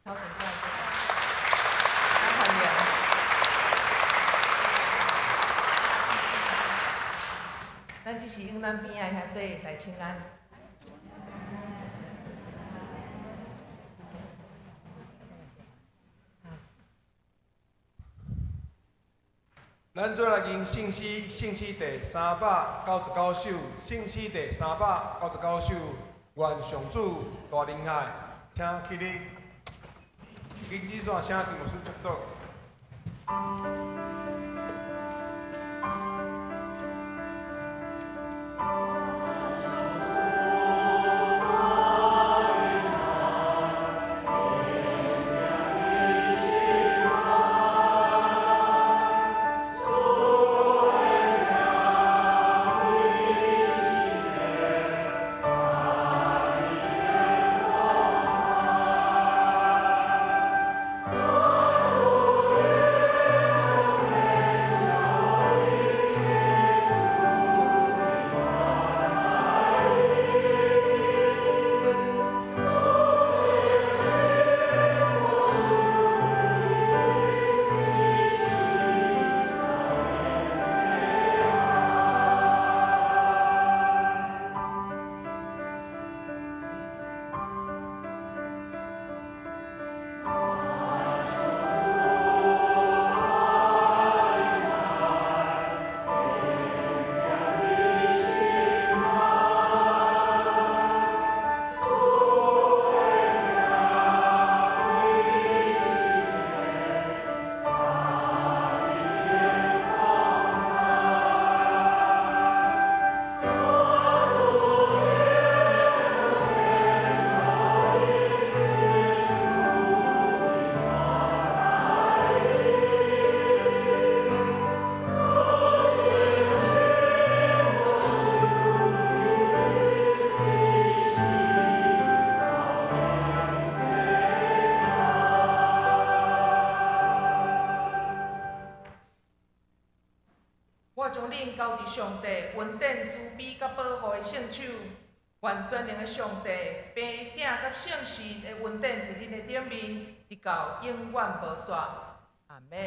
頭前這個，歡迎。咱這是用咱邊仔的兄弟來請安。
咱做來吟聖詩，聖詩第399首，聖詩第399首，願上主大臨在，請起立。經節線，請張牧師祝禱。
我將恁交佇上帝恩典、慈悲佮保護的聖手，願全能的上帝、父、囝佮聖神的恩典佇恁的頂面，直到永遠無煞。阿們。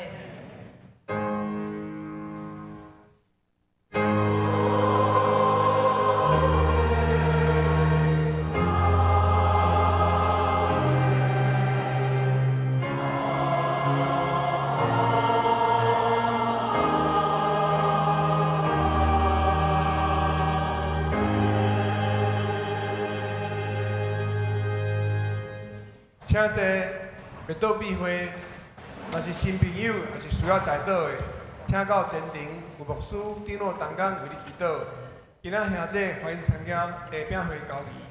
請坐欲倒秘會，若是新朋友，抑是需要代禱的，請到前庭有牧師、長老同工為你祈禱。今仔兄姐歡迎參加茶餅會交誼。